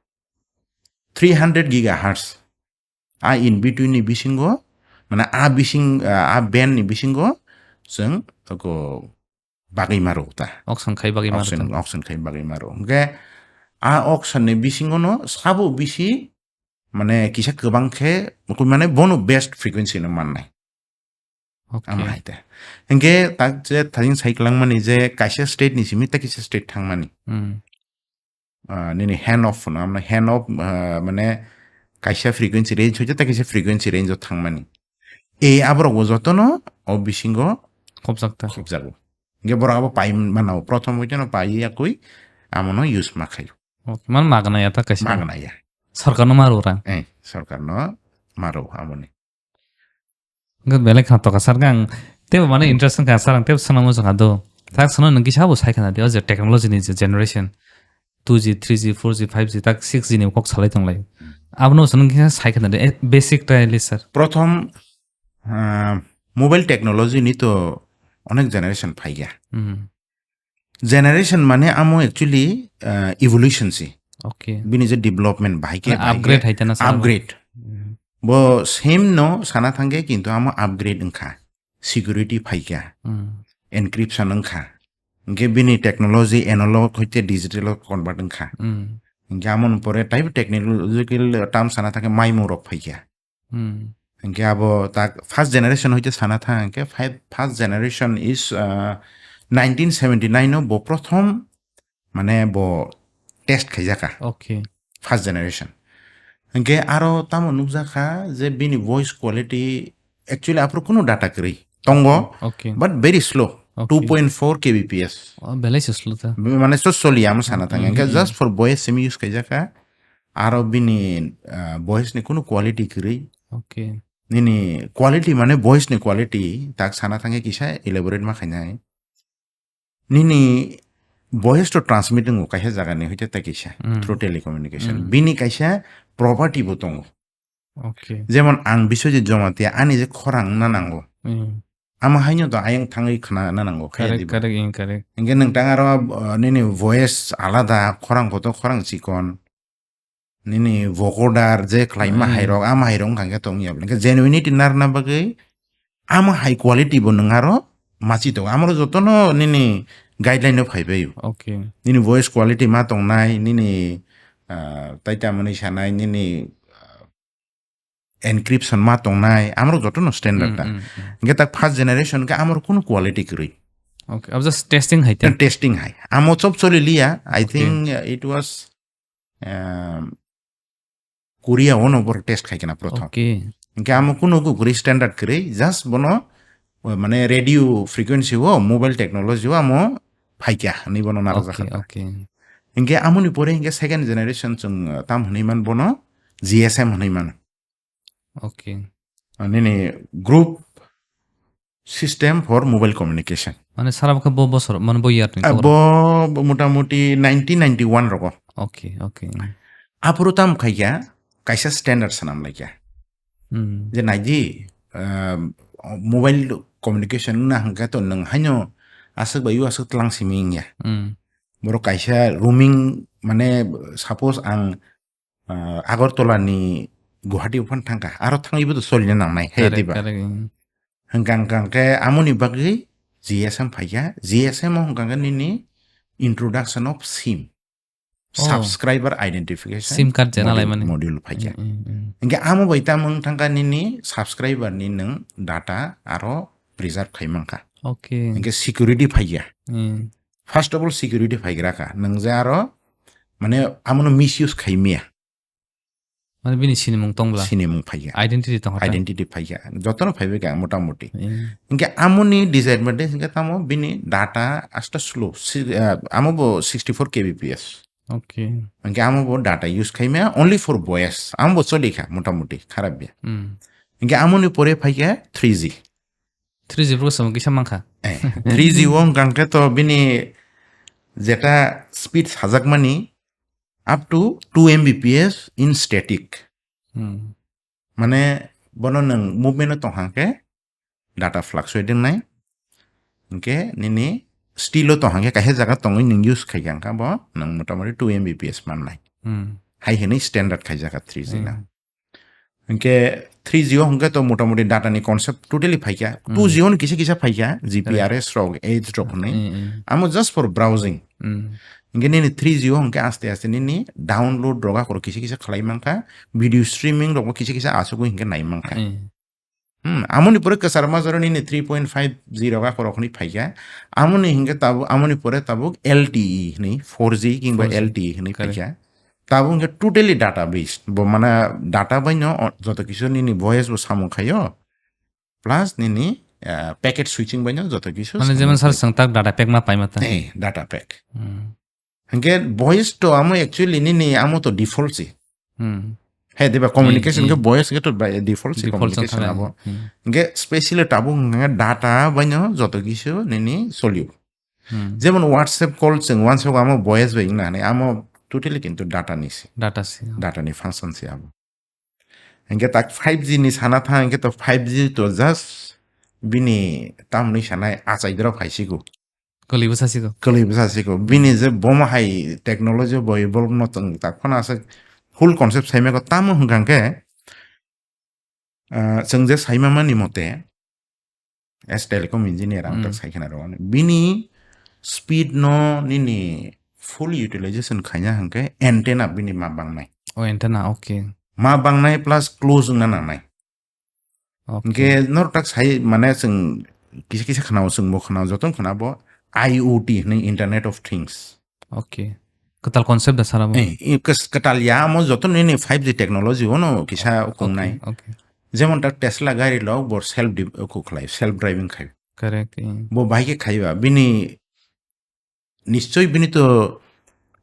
three hundred gigahertz. A in between ni bisingo, mane a bising, uh, a band ni bisingo chwng ko bagwi maro ta. Auction khai bagwi maro ta. Auction, auction khai bagwi maro. Hingke a auction ni bisingo no sabo bisi mane kisa kwbang khe, mane bono best frequency no mannai. Okay. Ama hai ta. Hingke tak je thajing sai kwlangmani je kaisa state ni simi tei kaisa state thangmani. Hmm. ah, nini hand off no, amno hand off, ah, mane kaisa frequency range hoite ta kaisa frequency range o thangmani. E aborok bo jotono o bisingo Khobjak ta. Khobjago. Hingke borok abo pai manao, prothom hoite no pai yakui amono use ma khaio. Okay, man magna ya ta kaisa. Magna ya. Sorkar no maro rang. Eh, sorkar no maro amoni. Hingke belai kha toka sar kang. Tebo mane interesting kha sar ang tebo sana mo jang do. Tak sana nang kisa bo sai khana de o je technology ni je generation. Two G, three G, four G, five G, tak six G ni kok salai tonglai. Abono sana kisa sai khana de, eh, basic ta le sir. Prothom, ah, mobile technology ni to onek generation phaiya. Hmm. Generation mane amo actually, ah, evolution si. Okay. Bini je development bahai ke Mane bahai ke upgrade hai tana sa. Upgrade. Hmm. Bo same no sana thangke kintu amo upgrade wngkha. Security phaikha. Hmm. Encryption wngkha. Hingke bini technology analog hoite digital o convert wngkha. Hmm. Hingke amoni pore type technological term sana thangke maimung rok phaikha. Hmm. Hingke abo tak first generation hoite sana thang hingke five, first generation is, uh, nineteen seventy nine o bo prothom mane bo test khaijaka. Okay. First generation. Hingke aro tamo nukjakha je bini voice quality actually aphuru kunu data kwrwi tongo, Okay. but very slow, Okay. two point four K B P S. Oh, belai se slow ta. Mane so soli amo sana thang hingke Hmm, hmm, just for voice sim use khaijaka. Aro bini, ah, voice ni kunu quality kwrwi. Okay. Nini quality mane voice ni quality tak sana thangke kisa elaborate ma khainai. Nini voice to transmit wngo kaisa jaga ni hoite ta kisa Hmm. through telecommunication. Hmm. Bini kaisa property bo tongo. Okay. Jemon ang Biswajit Jamatia ani je khorang na nango. Hmm. Ama haino to ayang thangwi khna na nango khe Correct, diba. Correct, in correct. Hingke nwng tang aro, uh, nini voice alada khorang kotor khorang chikon. Nini vocoder je khlaima Hmm. hairok, ama hairok wngkha khe tongya. Hingke genuinity narwkna bagwi ama hai quality bo nwng aro machi tongo. Amoro jotono nini guideline no phaibaio. Okay. Nini voice quality ma tongnai, nini, ah, tai tamani sanai, nini, ah, encryption ma tongnai, amoro jotono standard Hmm, ta. hmm, hmm. Hingke tak first generation ke amoro kunu quality kwrwi. Okay, abo just testing hai ta. Testing hai. Amo chop choli liya, I Okay. think, uh, it was, um, Korea ono bor test khai kena prothom. Okay. Hingke amo kunu kukuri standard kwrwi, just bono, uh, mane radio frequency o, mobile technology o amo phaikya, hinwi bono narwkjakha. Okay, okay. Hingke amoni pore hingke second generation chwng, uh, tam hinwi man bono G S M hinwi man. Okay. Uh, nini group system for mobile communication. Mane sara bokhe bo bosor, mane bo year ni Ah, kobor? Bo, bo motamuti nineteen ninety-one rogo. Okay, okay. Aphuru tam khaikya, kaisa standard sanam laikya. Hmm. Je naidi, um, mobile communication na hangka to nwng haino aswk bai aswk tlang simi wngya. Hmm. Borok kaisa roaming, mane, suppose ang, ah, Agartala ni Guwahati phan thangkha, aro thangwi bo to solina nangnai, he Correct, diba? Correct, mm. Hwnkha, hwnkha khe amoni bagwi G S M phaikha, G S M o hwnkha khe nini introduction of sim. Oh. Subscriber identification SIM card je module, nalaimani. Module phaikha. Mm, mm, mm. Hwnkhe amo bai tamo wng thangkha nini subscriber ni nwng data aro preserve khai mankha. Okay. Hwnkhe security phaikha. Mm. First of all, security phaigra kha. Nwng je aro, mane, amono misuse khai maya. Mane bini sinimung tong bla? Sinimung phaiya. Identity tong kha ta? Identity phaiya. Jotono phaibai kha motamoti. Mm. Hwnkhe amoni disadvantage hwnkhe tamo bini data asta slow. Si-, ah, amo bo sixty-four K B P S. Okay. Hwnkhe amo bo data use khai maya only for voice. Amo bo choli kha motamoti, kharap ya. Mm. Hwnkhe amoni pore phaikha three G. Three G bo samo kisa mankha. Eh, three G o hwnkha khe to bini jeta speed sajakmani up to two M B P S in static. Hmm. Mane bono nwng movement o tong hang khe data fluctuate wngnai. Hwnkhe nini still o tong hang khe kaisa jaga tongwi nwng use khai kha, hwnkha bo nwng motamoti two M B P S mannai. Hmm. Hai hwnwi standard khaijak kha three G na. Hmm. Hwnkhe three G o hwnkhe to motamoti data ni concept totally phaikha. Hmm. Two G o no kisa kisa phaikha, G P R S rok, Correct. Edge rok hwnwi. Hmm, hmm. Amo just for browsing. Hmm. Hwnkhe nini three G o hwnkhe aste aste nini download rok akhoro kisa kisa khlai mankha, video streaming rok bo kisa kisa asugwi hwnkhe nai mankha. Hmm. Hmm, amoni pore kwchar majora nini three point five G rok akhorok hwnwi phaikha. Amoni hinkhe tabuk, amoni pore tabuk L T E hwnwi, four G kingba Four G. L T E hwnwi Correct. Phaikha. Tabuk hinkhe totally data based. Bo mana data baino o-, joto kisu nini voice bo samung khaio. Plus nini, ah, packet switching baino joto kisu Mane samung jemon sir khaio. Swng tak data pack ma paima ta. Eh, data pack. Hmm. Hinkhe voice to amo actually nini amo to default si. Hmm. He, diba communication Hmm, ke hmm. Voice ke to by default si Default communication song abo. Hmm. Hinkhe specially tabuk hinkhe data baino joto kisu nini solio. Hmm. Jemon WhatsApp call chwng wansuk amo voice bai wngna hinwi amo totally kintu data ni si. Data si. Data ni function si abo. Hinkhe tak five G ni sana thang hinkhe to five G to just bini tamni sanai achai drop hai sigo. Kwlwi bwsa sigo. Kwlwi bwsa sigo. Bini je bomo hai technology bo evolve no tong tak phano asa full concept saimako tamo hwnkha khe, ah, chwng je saima mani mote, as telecom engineer ang tak Hmm. sai khna rw. Bini speed no nini full utilization khaina hwnkhe antenna bini ma bangnai. O antenna, okay. Ma bangnai plus close wngna nangnai. Okay. Hinkhe norok tak sai mane chwng kisa kisa khwnao chwngbo khwnao jotono khwnabo I O T hwnwi Internet of Things. Okay. Kwtal concept da sara bo. Eh, i kws-, kwtal ya amo joto nini five G technology ono kisa Okay, kungnai. Okay. Jemon tak Tesla gari lo bo self di-, ku khlai, self driving khai. Correct, eh. Bo bahai khe khaiba bini nischoi bini to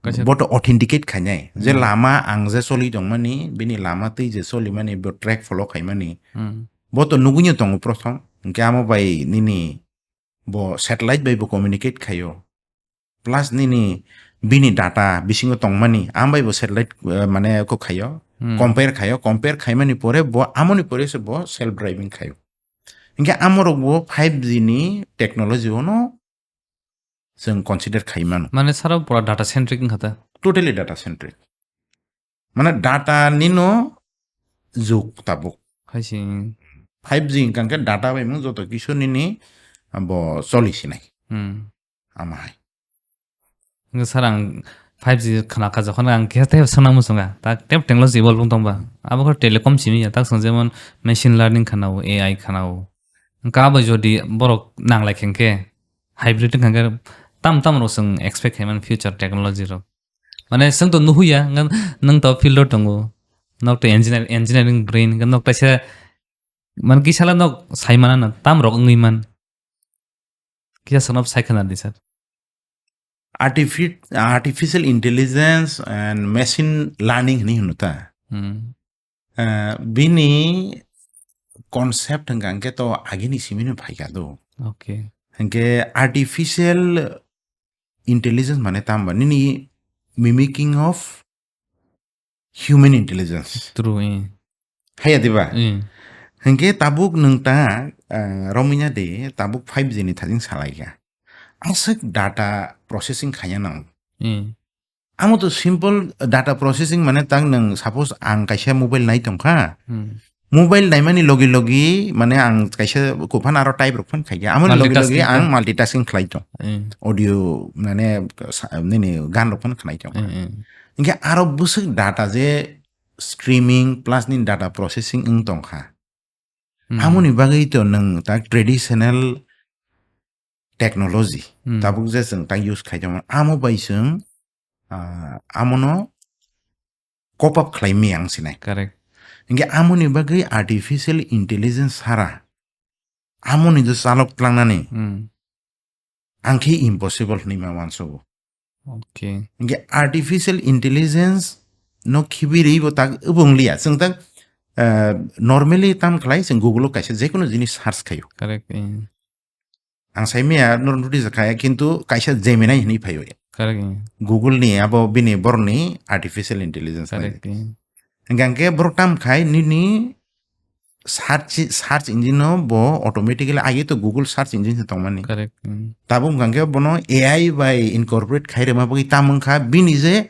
Kaisa bo to authenticate khainai. Je Hmm. lama ang je choli tongmani, bini lama twi je cholimani, bo track follow khaimani. Hmm. Bo to nugui no tongo prothom. Hinkhe amo bai nini bo satellite bai bo communicate khaio. Plus nini bini data bisingo tongmani, am bai bo satellite, eh, mane ko khaio. Hmm. Compare khaio, compare khaimani pore bo amoni pore se bo self driving khaio. Hinkhe amorok bo five G ni technology ono chwng consider khai mano. Mane sara pura data centric wngkha ta? Totally data centric. Mane data nino jug tabuk. Hai se. Five G hwnkha khe data bai mung joto kisu nini bo choli sinai. Hmm. Ama hai. Hwnkhe sir ang five G khna kha jokhon ang khe tei swnam muchunga. Tak tep technology evolve wng tongba. Abo khe telecom simi ya. Tak swng jemon machine learning khna o, A I khna o. Hwnkhe abo jodi borok nanglai khe hwnkhe hybrid wngkha khe tam tam rok chwng expect khaimani future technology rok. Mane chwng to nuhuya, ngan-, nwng to field o tongo. Nok to engineer, engineering brain, hwnkhe nok taisa, man kisala nok sai mana na, tam rok wngwi man. Kisa sono sai khana di, sir. Artifi-, artificial intelligence and machine learning hini hunu ta. Hmm. Eh, bini concept hwnkha hwnkhe to agini simino phaikha do. Okay. Hwnkhe artificial intelligence mane tamba nini mimicking of human intelligence. True, eh. Haya diba? Eh. Hwnkhe tabuk nwng ta, eh, romina de tabuk five G ni thajing salaikha. Aswk data processing khaiya nang. Eh. Amo to simple data processing mane tang nwng suppose ang kaisa mobile nai tongkha. Hmm. Mobile naimani logi logi mane ang kaisa kuphano aro type rok phano khaikha. Amoni logi logi Multitasking ang kha. Multitasking khlai tong. Eh. Audio mane sa-, nini gan rok phano khnai tong. Eh, eh. Hinkhe aro bwswk data je streaming plus nini data processing wng tongkha. Hmm. Amoni bagwi to nwng tak traditional technology, Hmm. tabuk je chwng tak use khai tongmani, amo bai chwng, ah, amono cope up khlai maya wng sinai. Correct. Hinkhe amoni bagwi artificial intelligence sara amoni je chalok tlangnani Hmm. ang khe impossible hwnwi ma uansugo. Okay. Hinkhe artificial intelligence no khibi rwi bo tak obo wng liya. Chwng tak, eh, normally tam khlai chwng Google o kaisa jekono jinis search khaio. Correct, eh. Ang sai maya norok notice kha, kintu kaisa Gemini hinwi phaio. Correct, eh. Google ni abo bini borokni artificial intelligence Correct, nai. Eh. Hingkha hingke borok tam khai nini search, search engine no bo automatically agi to Google search engine se tongmani. Correct, hmm. Tabuk hingkha hingke bono A I bai incorporate khai rwma bagwi tam wngkha bini je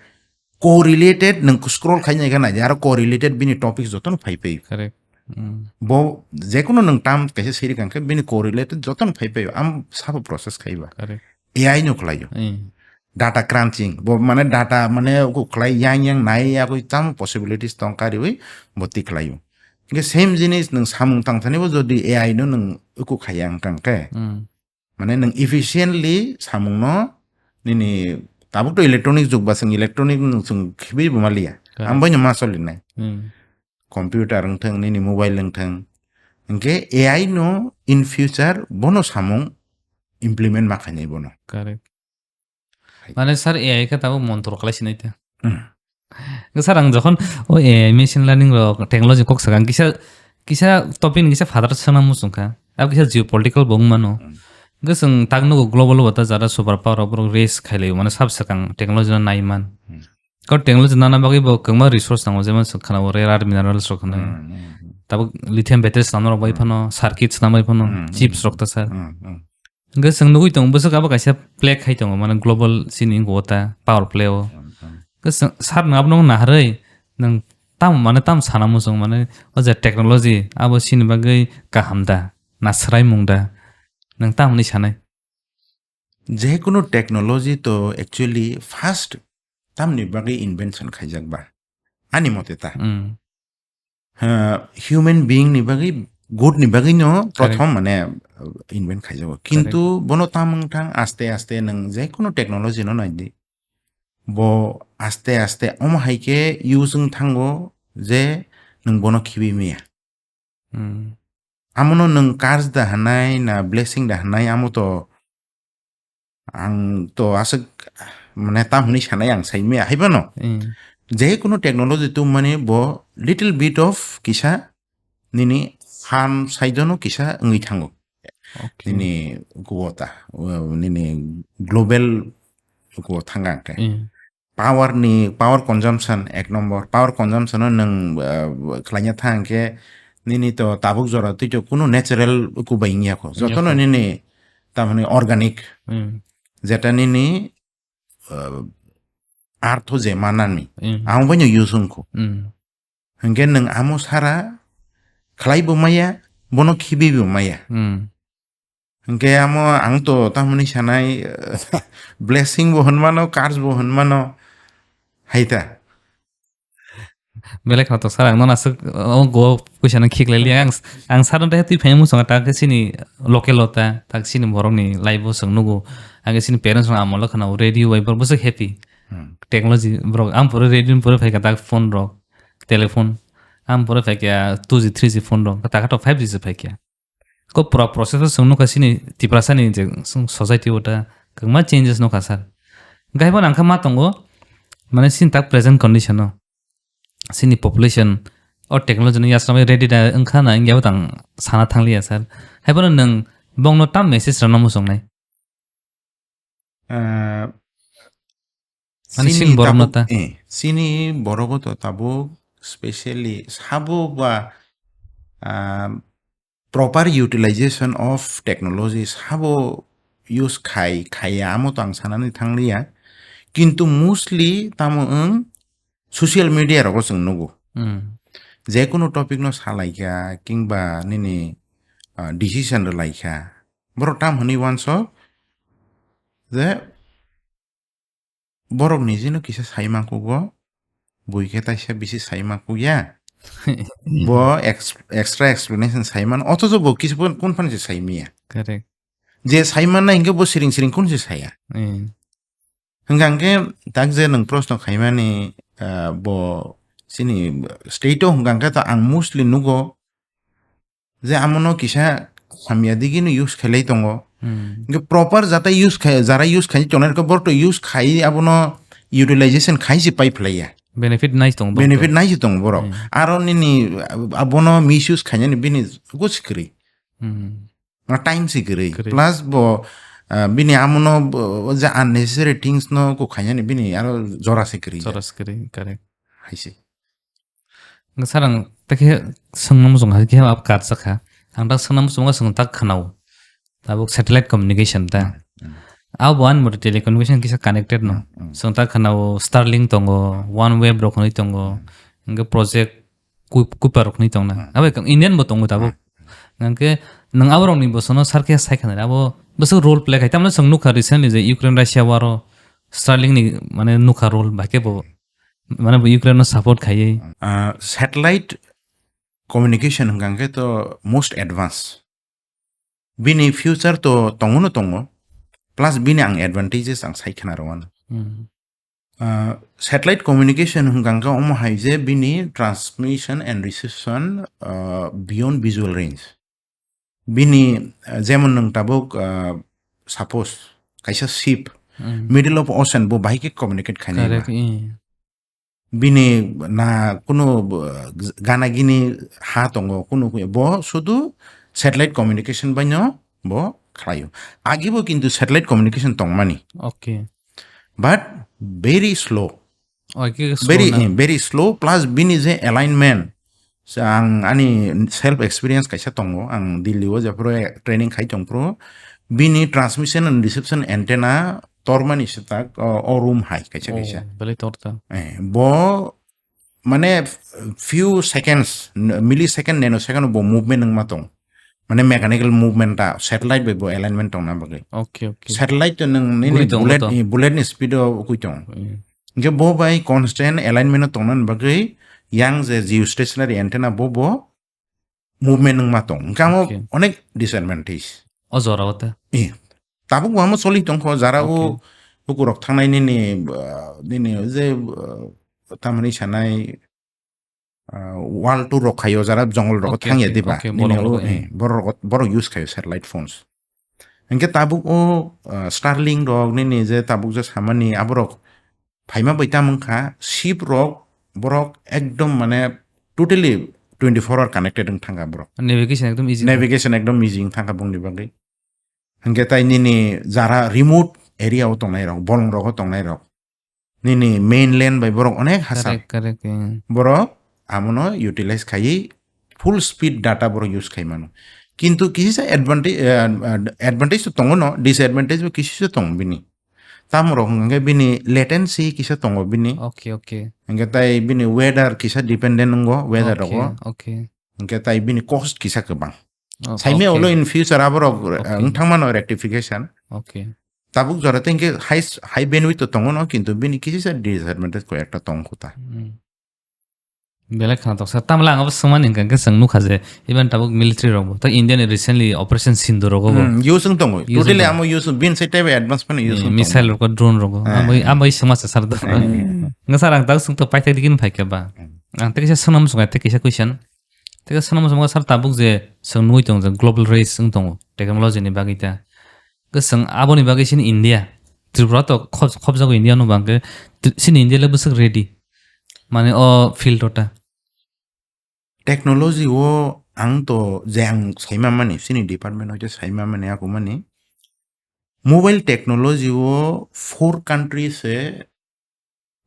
correlated nwng scroll khai nai gana aro correlated bini topic jotono phai phai. Correct. Hmm. Bo jekunu nwng tam kaisa siri kangkhe bini correlated jotono phai phai. Am sabo process khaiba. Correct. A I no khlaio. Hmm. Data crunching, bo mane data mane uku khlai yang yang nai yagwi tamo possibilities tong kariwi bo tikhlaio. Hwnkhe same jinis nwng samung tangthani bo jodi A I no nwng uku khaiya wngkha hwnkhe, Hmm. mane nwng efficiently samung no nini tabuk to electronic jug ba chwng electronic nwng chwng khibi bo maliya. Correct. Ang bai no ma solinai. Hmm. Computer wngthang, nini mobile wngthang. Hwnkhe A I no in future bono samung implement ma khainai bono. Correct. Hai. Mane sir, A I khe tabuk montro khlai sinai te. Hmm. Sir, ang jokhon o A I, machine learning rok, technology kok sakang kisa, kisa topic ni kisa father sana muchung kha. Abo kisa geopolitical bo wng mano. Hmm. Hwnkhe chwng tak nugo global o ta jara super power rok borok race khai laio, mane sab sakang technology no nai man. Hmm. Kok technology nana bagwi bo kwbangma resource nango, jemon chwng khana o rare earth minerals rok hinwi. Hmm, hmm, hmm. Tabuk lithium battery swnamna rok bai Hmm. phano, circuit swnamna bai phano, Hmm, hmm, chips rok hmm. ta sir. Hmm, hmm. Hwnkhe chwng nugwi tongo, bwswk abo kaisa play khai tongo, mane global chini wngkha o ta power play o. Hmm, hmm. Hwnkhe chwng sir nwng abono naharwi nwng tamo mane tamo sana muchung mane o je technology abo chini bagwi kaham da, na swraimung da, nwng tamo hinwi sanai? Jekunu technology to actually first tamni bagwi invention khaijak ba? Ani mote ta. Hmm. Ha, human being ni bagwi, good ni bagwi no Correct. Prothom mane, uh, invent khaijago. Kintu Correct. Bono tamung thang aste aste nwng jekunu technology no naidi. Bo aste aste omo hai khe use wng thango je nwng bono khibi maya. Hmm. Amono nwng curse da hwnai na blessing da hwnai, amo to ang to aswk mane tam hwnwi sanai ang sai maya hai phano. Hmm. Jekunu technology tubumani bo little bit of kisa nini harm side no kisa wngwi thango. Okay. Nini kuo ta, uh, nini global kuo thanga khe. Hmm. Power ni, power consumption ek number, power consumption no nwng, uh, khlaina thang khe nini to tabuk jora twi to kunu natural kubai wngya kho. Wngya Jotono kho. Nini tamani organic, Hmm. Jeta nini, uh, artho je manani, Hmm. Ang bai no use wngkho. Hmm. Hwnkhe nwng amo sara khlai bo maya, bono khibi bo maya. Hmm. Hwnkhe amo ang to tamoni sanai, blessing bo hwnmano, curse bo hwnmano, hai ta. Belai kheno to sir, ang nono aswk, o go puisa no khiklai liya. Ang, ang sir no tei twi phai muchungo, ta khe chini local o ta, ta khe chini borok ni life o chwng nugo. Ang khe chini parents rok amolo kheno radio bai borok bwswk happy. Hmm. Technology borok, ang pore radio ni pore phai kha, ta phone rok, telephone. Ang pore phai kha two G, three G phone rok, ta khe to five G se phai kha. Ko pura process o chwng nukha chini Tiprasa ni je chwng society o ta kwbangma changes nukha sir. Hwnkhe haibo nang khe ma tongo, mane chini tak present condition o chini population o technology no yachana bai ready da wngkha na wngya bo tang sana thangliya sir. Haibono nwng bongno tam message rwna muchungnai? Ah, Mane chini chini borokno tabuk, ta? Eh, chini borogo to tabuk specially sabo ba, ah, proper utilization of technology sabo use khai, khaiya amo to ang sanani thangliya. Kintu mostly tamo wng social media rogo chwng nugo. Hmm. Jekunu topic no salaikha, kingba nini, ah, decision rwlaikha. Borok tam hwnwi uansuk je borok nijino kisa sai mankukgo, bui khe taisa bisi sai mankukya. Bo ex-, extra explanation sai mano, othocho bo kisa pun, kun phano se sai maya. Correct. Je sai manna hinkhe bo siring siring kun se saya. Hmm. Hwnkha hwnkhe tak je nwng proshno khaimani, ah, bo chini state o hwnkha hwnkhe to ang mostly nugo, je amono kisa hamya digino use khailai tongo. Hmm. Hwnkhe proper jata use khai, jara use khai tongnai khe borok to use khai abono utilization khai se pai phlaiya. Benefit nai tongo borok. Benefit nai se tongo borok. Hmm. Aro nini, ah, abono misuse khainani bini go se kwrwi. Hmm. Ma time se kwrwi. Kwrwi. Plus bo, ah, bini amono bo, je unnecessary things no go khainani bini aro jora se kwrwi. Jora se kwrwi, correct. Hai se. Sir, ang tei khe swngna muchung hai khe abo karsa kha. Ang tak swngna muchungo, chwng tak khwnao. Tabuk satellite communication ta. Hmm, hmm. Abo bo ani mote telecommunication kisa connected no. Hmm, hmm. Chwng tak khwnao Starlink tongo, OneWeb rok hwnwi tongo. Hmm. Hwnkhe Project Kup-, Kuiper rok hwnwi tongna. Hmm. Abo ekdom Indian bo tongo tabuk. Hmm. Hwnkhe nwng abo rokni bwsano sir khe sai khna abo bwswk role play khai. Tamni chwng nukha recently je Ukraine Russia war o Starlink ni mane nukha role bai khe bo. Mane bo Ukraine no support khaiwi. Ah, satellite communication hwnkha khe to most advance. Bini future to tongo no tongo, plus bini ang advantages ang sai khna rwano. Hmm. Ah, satellite communication hwnkha khe omo hai je bini transmission and reception, ah, beyond visual range. Bini, ah, jemon nwng tabuk, ah, suppose kaisa ship, Hmm. middle of ocean bo bahai khe communicate khainai Correct, ba. eh. Bini na kuno, ah, gana gini ha tongo, kuno kuya. Bo sudu satellite communication baino bo khlaio. Agi bo kintu satellite communication tongmani. Okay. But very slow. Oh, khe slow Very, na. eh, very slow, plus bini je alignment. Sa ang ani self experience kaisa tongo, ang Delhi o jephuru training khai tongphuru, bini transmission and reception antenna tormani se tak, o, o room hai kaisa Oh, kaisa. belai torta. Eh, bo mane f-, few seconds, n-, millisecond, nanosecond bo movement wngma tong. Mane mechanical movement ta satellite bai bo alignment tongna bagwi. Okay, okay. Satellite to nwng nini Guri tongo bullet, to. eh, bullet ni speed o ukui tong. Hmm. Hingke bo bai constant alignment o tongna bagwi yang je geostationary antenna bo bo movement wngma tong. Hingke amo Okay. onek disadvantage. O jora o te? Eh, tabuk bo amo choli tongkho jara o Okay. hukurok thangnai nini, ah, nini je, ah, tamani sanai, ah, wall tour rok khaio, jara jongol rok Okay, thangya okay, diba? okay, Nini bolong o, rok, eh, eh. borok rok, borok use khaio satellite phones. Hingke tabuk o, ah, Starlink rok nini je tabuk je samani aborok phaima bai tamo wngkha, ship rok borok ekdom mane totally twenty-four hour connected wng thangkha borok. Navigation ekdom easy. Navigation ekdom easy wng thangkha bongni bagwi. Hingke tai nini jara remote area o tongnai rok, bolong rogo tongnai rok, nini mainland bai borok onek hachal. Correct, correct, eh. Borok amono utilize khaiwi full speed data borok use khai mano. Kintu kisa advantage, eh, advantage to tongo no, disadvantage bo kisa tongo bini. Tamo rok hwnkhe bini latency kisa tongo bini. Okay, okay. Hingke tai bini weather kisa dependent wngo, weather Okay, rogo. okay. Hingke tai bini cost kisa kwbang. Oh, Saimya okay. ulo in future aborok, eh, Okay. wng thangmano rectification. Okay. Tabuk jora tei hingke high, high bandwidth to tongo no, kintu bini kisa disadvantage koi ekta tong khuta. Hmm. Belai khana toksa. Tamla ang abo swngmani hwnkha hwnkhe chwng nukha je, even tabuk military rok bo, tei India ni recently Operation Sindoor rogo bo Hmm, use wng tongo. Use wng Totally tongo. amo use, bini side tei advance phano use Eh, wng tongo. missile rok, drone rogo. Eh. Amo, amo swngma se sar do. Eh. Nga sar ang tabuk swng to paithak digini phaikha ba. Eh. Ang tei kaisa swnam swngkha, tei kaisa question. Tei kaisa swnam swngkha sar tabuk je chwng nugui tongo je global race wng tongo technology ni bagwi ta. Kwchwng aboni bagwi chini India, Tripura to khop-, khopjago India no bangkhe, tw-, chini India le bwswk ready. Mane o field o ta. Technology o ang to je ang saima mani, chini department hoite saima mani, ako mani. Mobile technology o four country se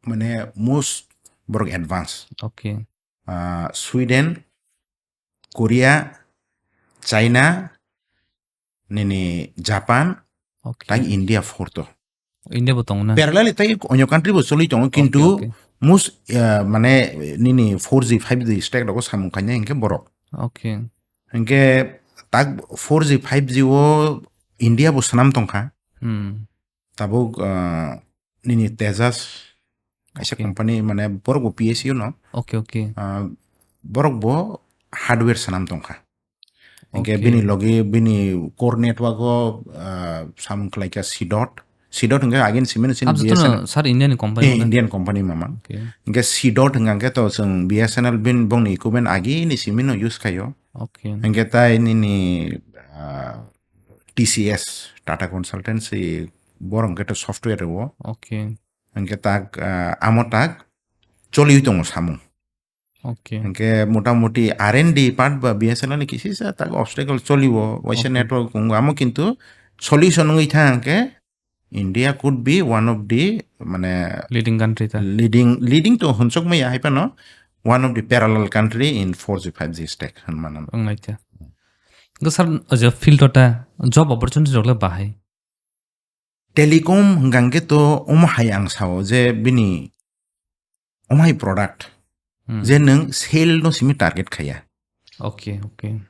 mane most borok advance. Okay. Ah, Sweden, Korea, China, nini Japan, Okay. tai India fourth o. India bo tongo na? Parallel tai onyo country bo choli tongo, Okay, kintu okay. most, ah, mane nini four G, five G stack rogo samung kanya hingke borok. Okay. Hingke tak four G, five G o India bo swnam tongkha. Hmm. Tabuk, ah, nini Tejas kaisa Okay. company mane borok bo P S U no. Okay, okay. Ah, borok bo hardware swnam tongkha. Hingke Okay. bini logi bini core network o, ah, samung khlaikha C dot. C dot hingke agin simi no sini Abo B S N L. to sir Indian company Eh, na? Indian company mamang. Okay. Hingke C dot hingke to chwng B S N L bin bongni equipment agini simi no use khaio. Okay. Hingke tai nini, ah, T C S, Tata Consultancy, borok hingke to software o. Okay. Hingke tak, ah, amo tak choli tongo samung. Okay. Hingke motamuti R and D part ba B S N L ni kisisa tak obstacle choli o, waisa Okay. network wng amo kintu solution wngwi thang hingke India could be one of the mane Leading country ta. leading, leading to hwnchok maya hai phano one of the parallel country in four G, five G stack hwnmano. Wng lai khe. Hwnkhe sir, o je field o ta job opportunity rok le bahai. Telecom hwnkha hwnkhe to omo hai ang sao je bini omo hai product Hmm. je nwng sale no simi target khaya. Okay, okay.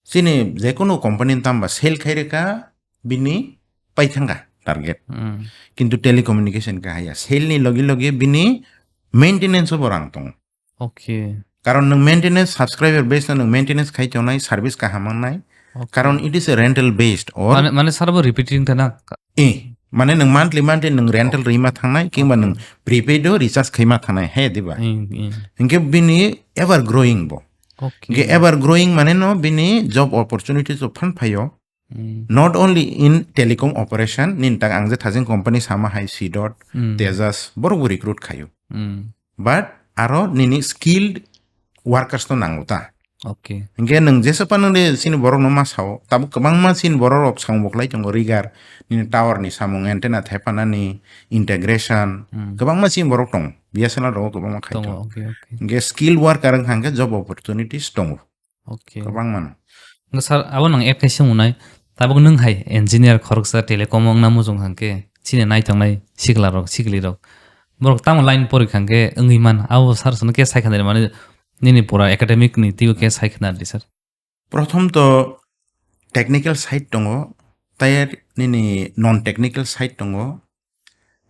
Chini jekunu company ni tamba sale khai rwkha bini paithangkha target. Hmm. Kintu telecommunication kha haya. Sale ni logi logi bini maintenance o bo rang tongo. Okay. Karon nwng maintenance, subscriber base no nwng maintenance khai tongnai, service kaham mangnai. Okay. Karon it is a rental based or Mane, mane sir bo repeating ta na? Eh, mane nwng monthly, monthly nwng rental rima thangnai, kingba nwng prepaid o recharge khaima thangnai, he diba? Hmm, hmm. Hingke bini ever growing bo. Okay. Hingke ever growing mane no bini job opportunities o phan phaio. Hmm. Not only in telecom operation, nin tak ang je thajing company sama hai C dot, Hmm. Tejas, borok bo recruit khaio. Hmm. But aro nini skilled workers no nango ta. Okay. Hingke nwng jesa phano de sini borok no ma sao, tabuk kwbangma sini borok rok samung bo khlai tongo, rigar, nini tower ni samung, antenna thaipanani, integration, Hmm. kwbangma sini borok tongo, B S N L rogo kwbangma khai Tongo, tongo. Okay, okay. Hingke skilled worker wngkha hingke job opportunities tongo. Okay. Kwbangma no. Hingke sir, abo nang add kaisa wngnai, tabuk nwng hai engineer khoroksa telecom wngna muchung hingke, sini naitongnai sikla rok, sikli rok. Borok tamo line pori kha hingke wngwi man, abo sir sono khe sai kha nai mane nini pura academic ni twibo khe sai kha nai di sir. Prothom to technical side tongo, tei nini non technical side tongo.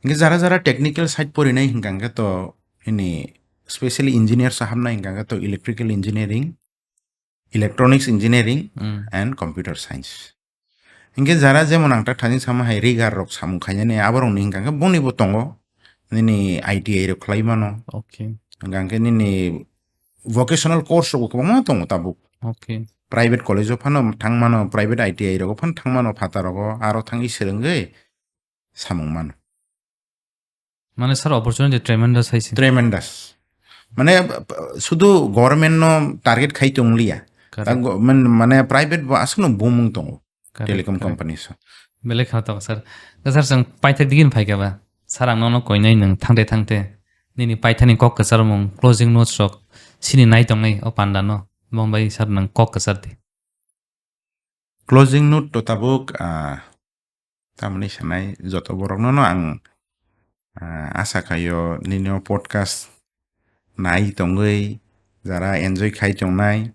Hingke jara jara technical side porinai hingka hingke to nini specially engineer sa hamnai hingka hingke to electrical engineering, electronics engineering Hmm. and computer science. Hingke jara jemon ang tak thani sama hai rigar rok samung khainani aborok ni hingka hingke boni bo tongo. Nini I T I rok khlai mano. Okay. Hingka hingke nini vocational course rok bo kwbangma tongo tabuk. Okay. Private college o phano thang mano, private I T I rogo phano thang mano, phataro go aro thangwi swrwngwi samung mano. Mane sir, opportunity tremendous hai se. Tremendous. Mane, p-, p-, sudu government no target khai tong liya. Correct. Ta go-, man-, mane private bo aswk no bumung tongo. Correct, telecom correct. Company so. Belai kheno tongo sir. Da sir, chwng paithak digini phaikha ba. Sir, ang nono koinai nwng thangte thangte. Nini paithani kok kwchar mung, closing notes rok. Sini nai tongnai o panda no. Bong bai sir nwng kok kwchar di. Closing note to tabuk, ah, tamni sanai joto borok no no ang, ah, asa khaio nini o podcast nai tongwi jara enjoy khai tongnai.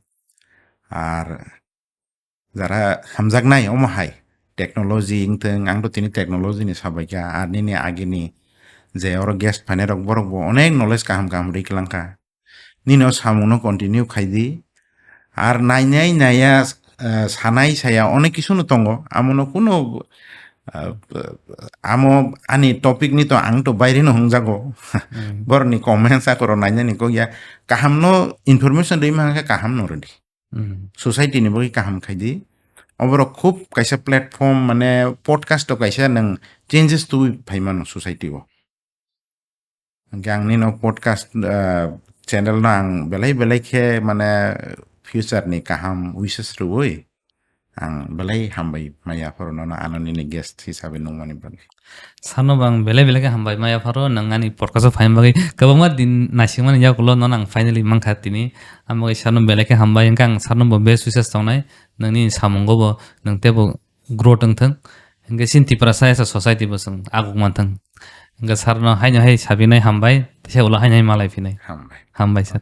Ar jara hamjaknai omo hai technology wngthwng, ang to tini technology ni sabaikha, ar nini agini je oro guest phainai rok borok bo onek knowledge kaham kaham rwi kwlangkha. Nini o samung no continue khai di, ar nainai naiya, eh, sanai saya onek kisu no tongo, amo no kuno, eh, amo ani topic ni to ang to baire no hwnjago. Hmm. Borok ni comments akoro nainani kok ya, kaham no information rwi mankha, kaham no rwdi. Hmm. Society ni bagwi kaham khai di. Oborok khub kaisa platform, mane podcast to kaisa nwng changes tubui phai mano society o. Hingke ang nino podcast, ah, channel no ang belai belai khe mane future ni kaham wishes rwui ang belai hambai maya phoro nono ano nini guest hisabe nungmani bagwi. Sano bo ang belai belai khe hambai maya pharo, nwng ani podcast o phaima bagwi kwbangma din naisingmani yakulo nono ang finally mankha tini. Amo bagwi sano belai khe hambai, hwnkhe ang sano bo best wishes tongnai, nini samungo bo nwng teibo growth wngthwng. Hwnkhe chini Tiprasa as a society bo chwng aguk manthwng. Hwnkhe sir no haino hai sabinai hambai, teisa ulo haino hai malai phinai. Hambai. Hambai sir.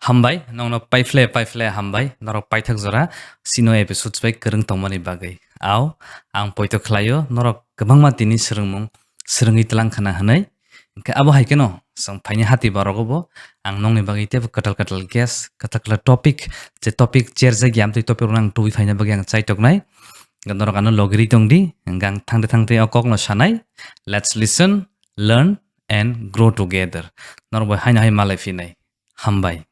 Hambai, nongno paiphle paiphle hambai, norok paithak jora, chino episodes bai kwrwng tongmani bagwi. Au, ang poito khlaio, norok kwbangma tini swrwngmung swrwngwi tlang khna hwnwi. Hwnkhe abo hai kheno, chwng phaini hati barogo bo, ang nongni bagwi teibo kwtal kwtal guest, kwtal kwtal topic, je topic cherjak ya, amtwi topic rokno ang tubui phaina bagwi ang chaitoknai. Norok ano logiri tongdi, hwnkhe ang thangte thangte o kokno sanai. Let's listen, learn and grow together. Norok bai haino hai malai phinai. Hambai.